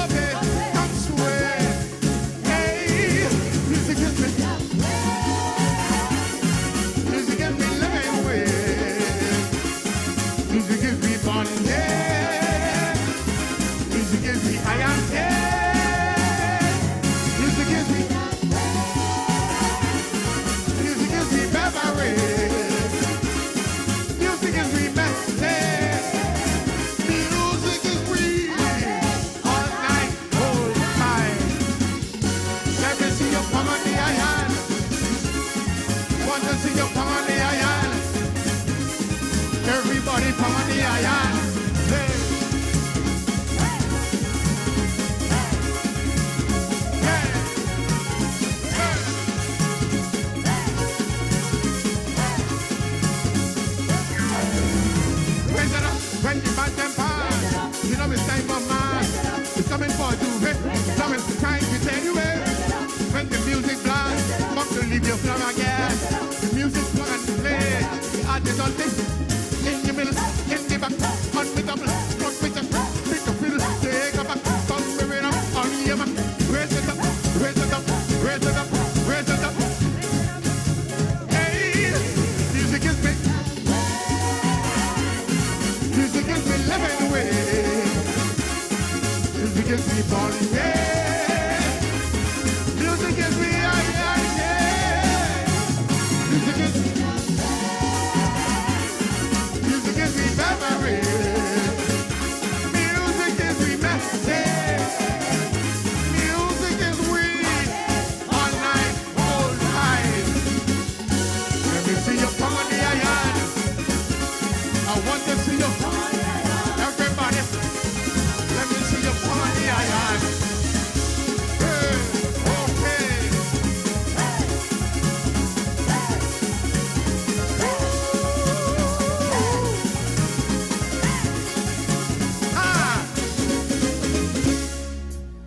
okay, come sway. Hey, music is me. Music is me living with. Music is me bondage. Music is me I am here. Music is me. Music is me memory. Music is me message. Music is we all night, whole time. Let me see you come on the iron. Want to see you come on the iron. Everybody come on the iron. Hey. Raise it up when the band them pass. You know it's time for mass. It's coming for you. Hey, now it's time to tell you it. When the music blasts, come to leave your flower again. The music plug and play. The artist on this. In the middle, in the back, on the double, front with the pick a fiddle, take a back, come with it up, on your back. Raise it up, raise it up, raise it up, raise it up. Hey, music is big. Music is me living with. Music is me bondage. Music is me ay, ay, yeah. Music is Music is me memory. Music is me message. Music is we all night, all night. Let me see you come on the iron. I want to see you. Everybody, let me see you come on the iron. Hey, okay. Ah.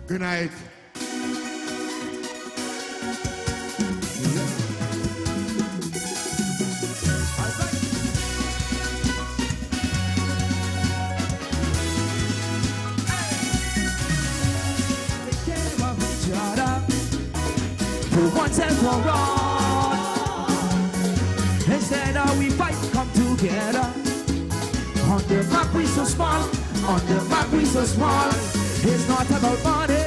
Good night. For once and for all. Instead of we fight, come together. On the map we so small, on the map we so small. It's not about money,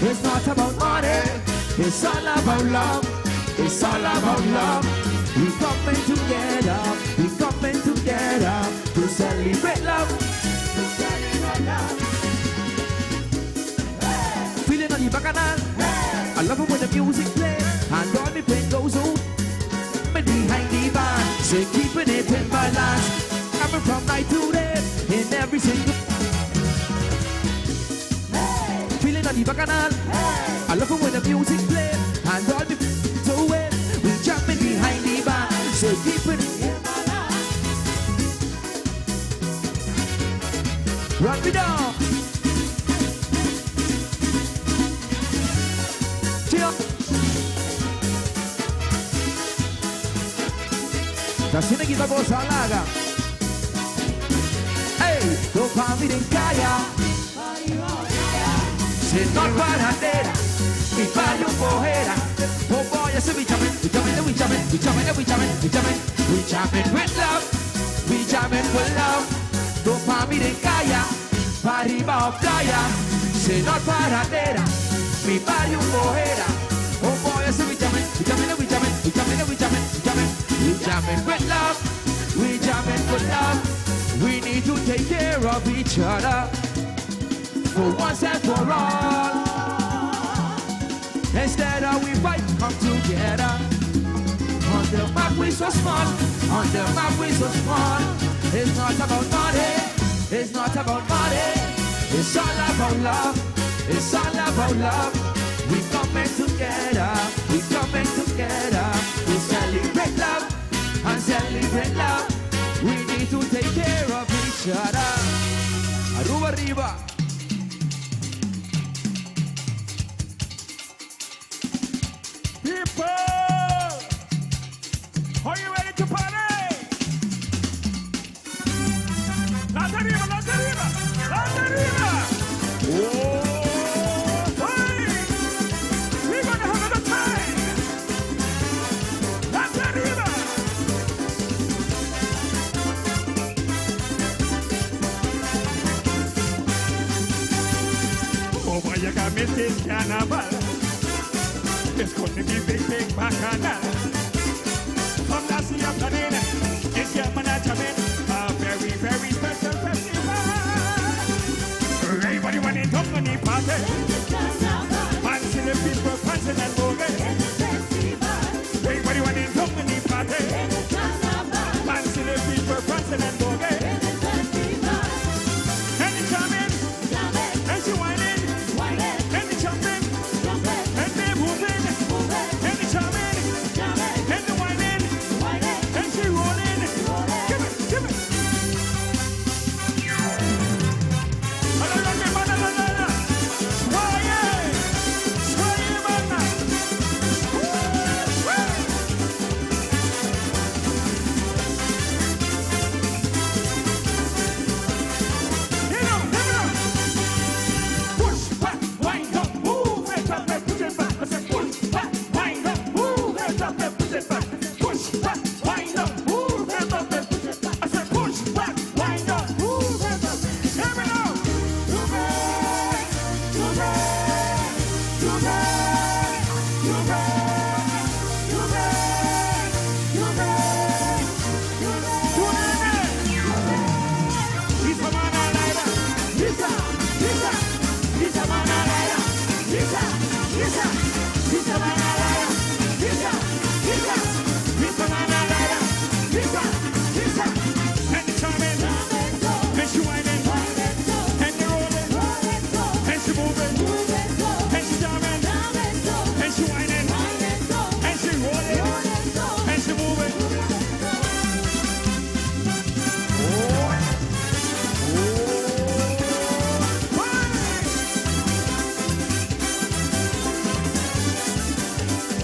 it's not about money. It's all about love, it's all about love. We coming together, we coming together to celebrate love. To celebrate love. Feeling on the bacchanal. I love it when the music plays and all the pain goes out. Me behind the bar, say keeping it in balance. Coming from night to day in every single. Feeling on the bacchanal. I love it when the music plays and all the so well. We jumping behind the bar, say keeping it in balance. Run me down. Chill. Tasina kita goza laga. Hey, dopamina en calla. Se no paradera, mi fallo cojera. jamming, we jamming, we jamming, we jamming with love. We jamming for love. Dopamine calla, pa arriba o playa. Se not paradera, mi barrio cojera. Oh boy, I say we jamming, we jamming, we jamming, we jamming, we jamming, we jamming, we jamming with love. We jamming for love. We need to take care of each other for once and for all. Instead of we fight, come together. On the map we so small, on the map we so small. It's not about money, it's not about money. It's all about love, it's all about love. We coming together, we coming together. We celebrate love and celebrate love. We need to take care of each other. Aruba arriba. People, are you ready to party? Lanta arriba, lanta arriba, lanta arriba. Oh, hey! We're gonna have a good time. Lanta arriba. Oh, vaya que me carnaval. It's gonna be big, big bacchanal. From last year planning, this year man a jamming. A very, very special festival. Everybody want it up on the party. Fancy the people prancing and moving. Everybody want it up on the party. Fancy the people prancing and moving. And the jamming, and she whining, and the jumping, and they moving, and the jamming, and the whining, and she rolling. Give it, give it. Push back, wind up, move it up and push it back. I said push back, wind up, move it up and push it back. Push back, wind up, move it up and push it back. I said push back, wind up, move it up. Here we go. Move it, move it, move it, move it, move it, move it, move it. Lisa mana laila, Lisa, Lisa, Lisa mana laila, Lisa, Lisa, Lisa mana laila, Lisa, Lisa, Lisa mana laila, Lisa, Lisa. And the charming, and she whining, and they rolling, and she moving, and she jamming, and she whining, and she rolling, and she moving.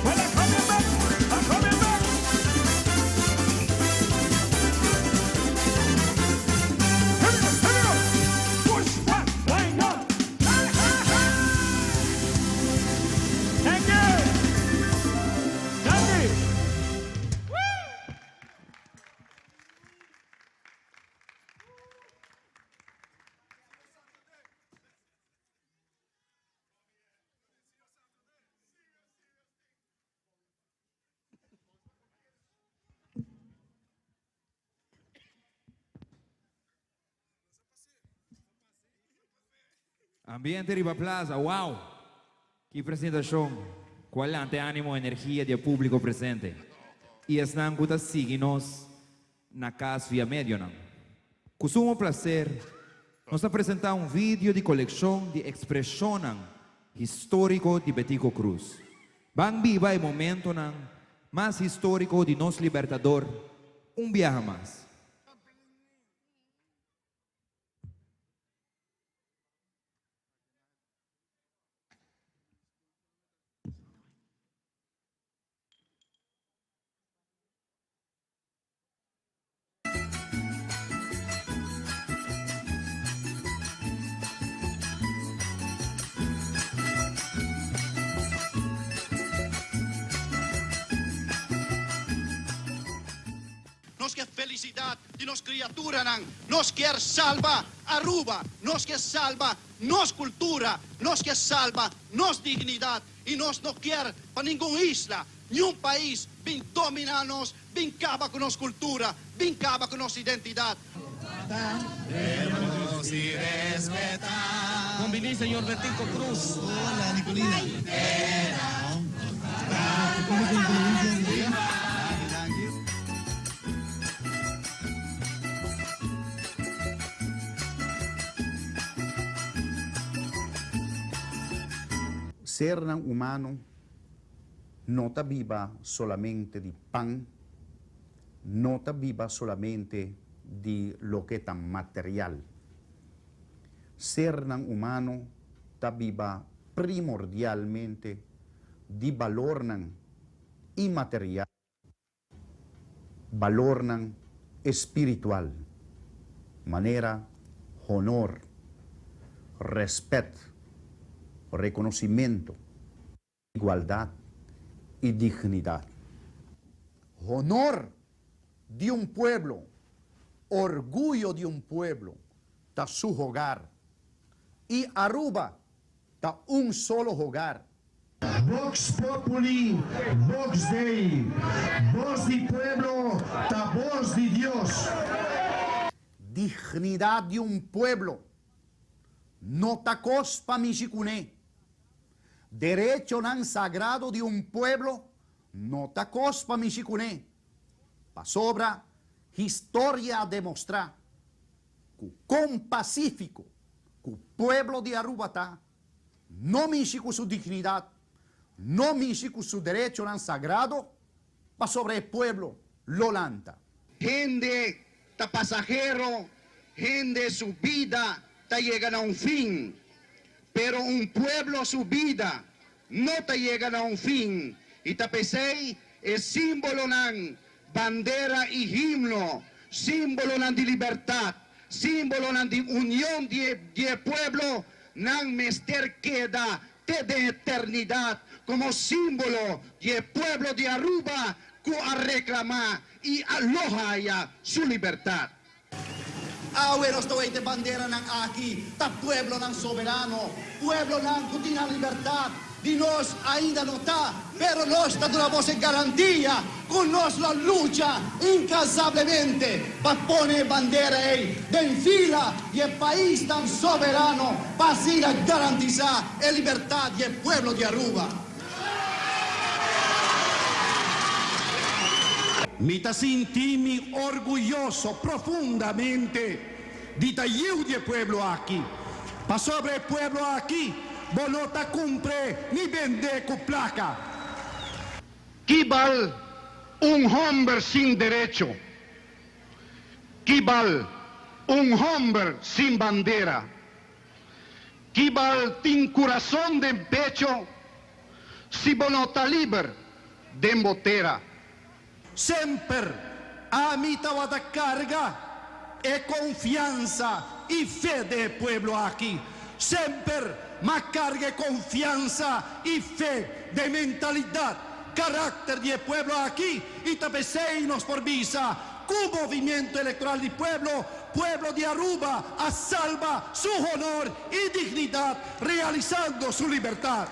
Well, I'm coming back. I'm coming back. Here we go. Here we go. Push back, wind up. Thank you. Thank you. Ambiente Riba Plaza, wow! Ki presentacion! Cual animo, energia di publico presente. Y esnan cu ta sigui nos na cas via medionan. Cu sumo placer, nos ta presenta un video di coleccion di expresion historico di Betico Croes. Ban biba e momentonan mas historico di nos libertador, un biaha mas. Felicidad di nos criaturanan, nos kier salba Aruba, nos kier salba nos cultura, nos kier salba nos dignidad y nos no kier pa ningun isla, niun pais bin domina nos, bin caba cu nos cultura, bin caba cu nos identidad. Bon bini señor Betico Croes. Hola Nicolina. Sernan humano no ta biba solamente di pan, no ta biba solamente di loke ta material. Sernan humano ta biba primordialmente di balornan inmaterial, balornan espiritual, manera honor, respet, reconocimento, igualdad y dignidad. Honor di un pueblo, orguyo di un pueblo, ta su hogar. Y Aruba ta un solo hogar. Vox Populi, Vox Dei, Bos di pueblo ta bos di Dios. Dignidad di un pueblo no ta cos pa mishi cune. Derechonan sagrado di un pueblo no ta cos pa mishi cune. Pasobra historia a demostra cu con pacifico cu pueblo di Aruba ta, no mishi cu su dignidad, no mishi cu su derechonan sagrado, pasobra e pueblo lo lanta. Hende ta pasahero, hende su bida ta yega na un fin, pero un pueblo su bida no ta yega na un fin y ta p'esey e simbolonan, bandera y himno, simbolonan di libertad, simbolonan di union di e di e pueblo, nan mester keda te den eternidad como simbolo di e pueblo di Aruba cu a reclama y a lo haya su libertad. Awe nos ta weten banderanan aki ta pueblonan soberano, pueblonan cu tin nan libertad. Di nos ainda no ta, pero nos ta duna bos e garantia cu nos lo lucha incansablemente pa pone e bandera ey den fila di e paisnan soberano pa asina garantisa e libertad di e pueblo di Aruba. Mi ta sinti mi orguyoso profundamente di ta yiu di e pueblo aki, pasobra e pueblo aki bo no ta cumpr'e ni bend'e cu placa. Ki bal un homber sin derecho? Ki bal un homber sin bandera? Ki bal tin curason den pecho si bo no ta liber den bo tera? Semper ami tabata carga e confiansa y fe den e pueblo aki. Semper m'a carga e confiansa y fe den mentalidad, caracter di e pueblo aki y ta p'esey nos por bisa cu Movimiento Electoral di Pueblo, pueblo di Aruba a salba su honor y dignidad realisando su libertad.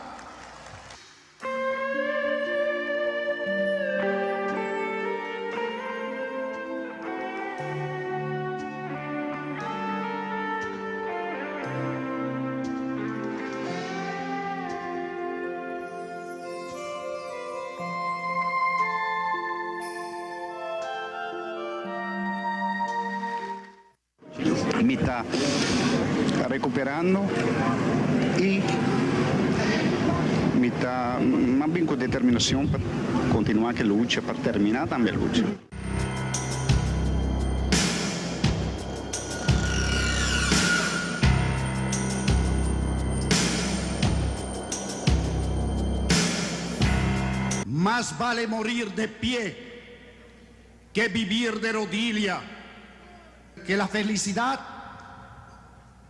Mi ta recuperando y mi ta mas bien cu determinacion pa continua cu e lucha, pa termina tambe e lucha. Mas vale morir de pie que vivir de rodilla. Que la felicidad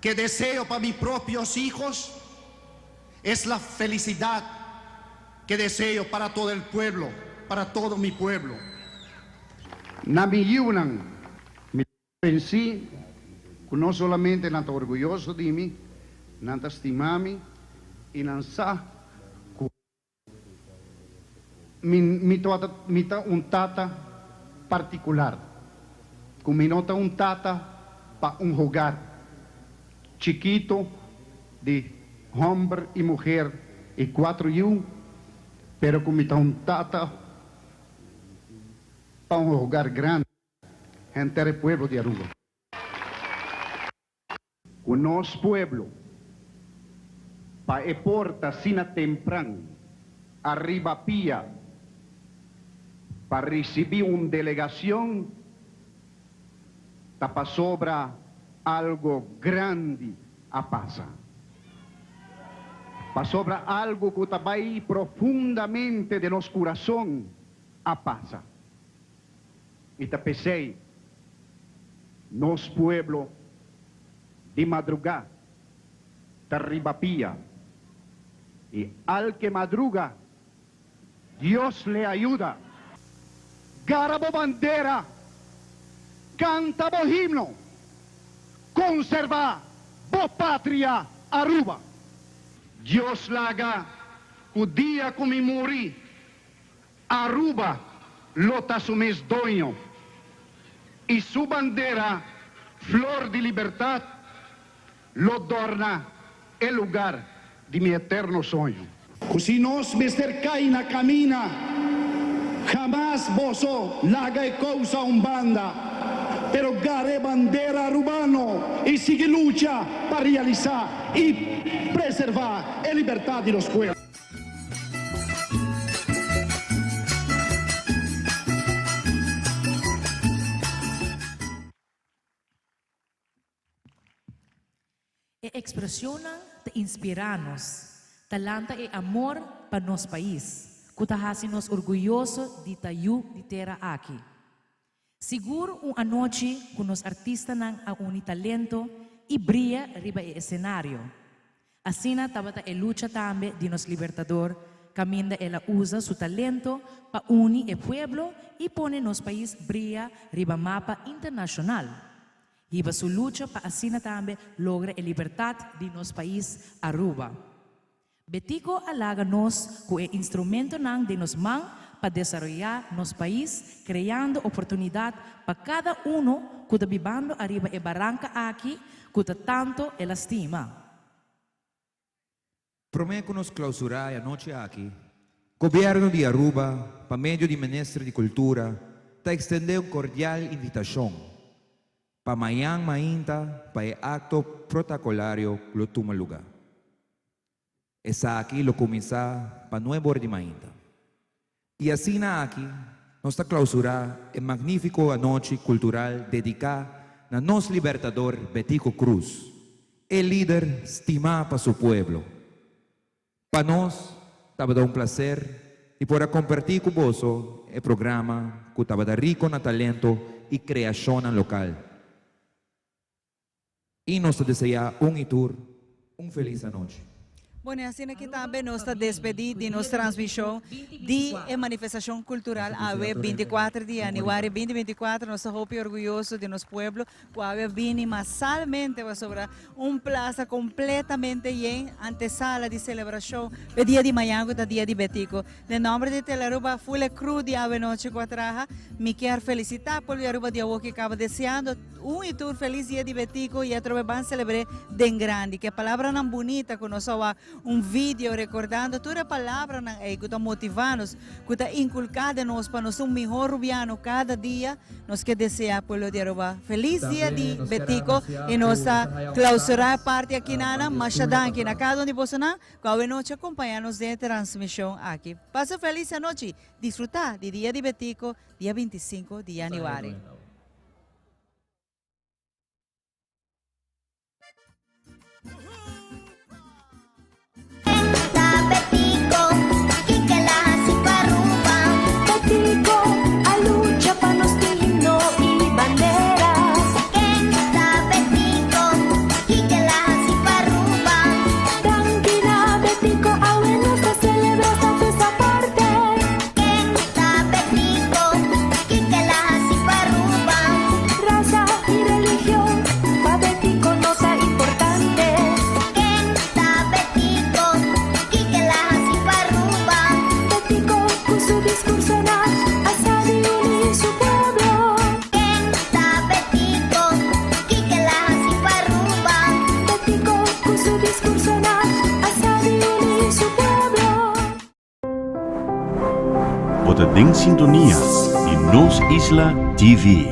que deseo pa mis propios hijos es la felicidad que deseo para todo el pueblo, para todo mi pueblo. Na mi yiunan. Pensí ku no solamente nan ta orguyoso di mi, nan ta stima mi i nan sa ku mi mi tabata mi ta un tata partikular, ku mi no ta un tata pa un hogar chikito di hòmber i muher i kuatro yu, pero ku mi ta un tata pa un hogar grandi. Henter e pueblo di Aruba. Cu nos pueblo pa e porta asina tempran ariba pia pa ricibi un delegacion ta pasobra algo grandi a pasa. Pasobra algo cu ta bay profundamente den nos curason a pasa. I ta p'esei nos pueblo di madrugá ta riba pia, i al ke madruga, Dios le ayuda. Gara bo bandera, kanta bo himno, konservá bo patria Aruba. Dios laga ku dia ku mi muri, Aruba lo ta su mes doño y su bandera flor di libertad lo dorna e lugar di mi eterno soño. Cu si nos mester cay na camina, jamas boso laga e causa un banda, pero gara e bandera Arubano y sigui lucha pa realisa y preserva e libertad di nos pueblo. E ekspreshonnan ta inspirá nos, ta lanta e amor pa nos pais, ku ta hasi nos orguyoso di ta yu di tera aki. Sigur un anochi ku nos artistanan a uni talento i bria riba e esenario. Asina tabata e lucha tambe di nos Libertador kaminda el a usa su talento pa uni e pueblo i pone nos pais bria riba mapa internashonal. Hiba su lucha pa asina tambe logra e libertat di nos pais Aruba. Betico a laga nos cu e instrumentonan den nos man pa desaroya nos pais creando oportunidad pa cada uno cu ta bibando ariba e baranca aki cu ta tanto el a stima. Prome cu nos clausura e anochi aki, Gobierno di Aruba pa medio di Minister di Cultura ta extende un cordial invitacion pa mañan mainta pa e acto protacolario lo tuma luga. Esaki lo kuminsá pa nuebe or di mainta. I asina aki nos ta klausurá e magnífiko anochi kultural dediká na nos Libertador Betico Croes, e lider stimá pa su pueblo. Pa nos tabata un plaser di por a kompartí ku boso e programa ku tabata riko na talento i kreashonnan lokal. I nos ta deseá un i tur un felis anochi. Bueno, y asina aki tambe nos ta despedí di nos transmishon di e manifestashon kultural awe 24 di yanüari 2024. Nos ta hopi orguyoso di nos pueblo ku awe a bini masalmente pasobra un plaza kompletamente yen, antesala di selebrashon p'e dia di mañan ku ta dia di Betico. Den nomber di Telearuba full e crew di awe nochi ku a traha, mi kier felisitá pueblo di Aruba di awo ki kaba deseando Un i tur felis dia di Betico i atrobe ban selebr'é den grandi. Ke palabranan bunita ku nos a wak un video rekordando tur e palabranan ei ku ta motivá nos, ku ta inkulká den nos pa nos ta un mihó rubiano kada dia. Nos ke deseá pueblo di Aruba felis dia di Betico i nos ta klausurá e parti akinanan. Masha danki na kada un di bosonan ku awe nochi a kompañá nos den e transmishon aki. Pasa felis anochi, disfrutá di dia di Betico dia 25 di yanüari. Bo ta den sintonia di Nos Isla TV.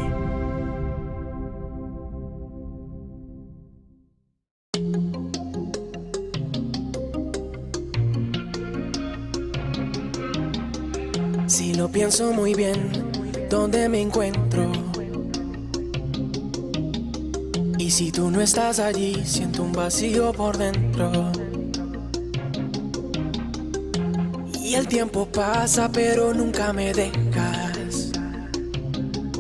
Si lo pienso muy bien, ¿dónde me encuentro? Y si tú no estás allí, siento un vacío por dentro. Y el tiempo pasa, pero nunca me deja.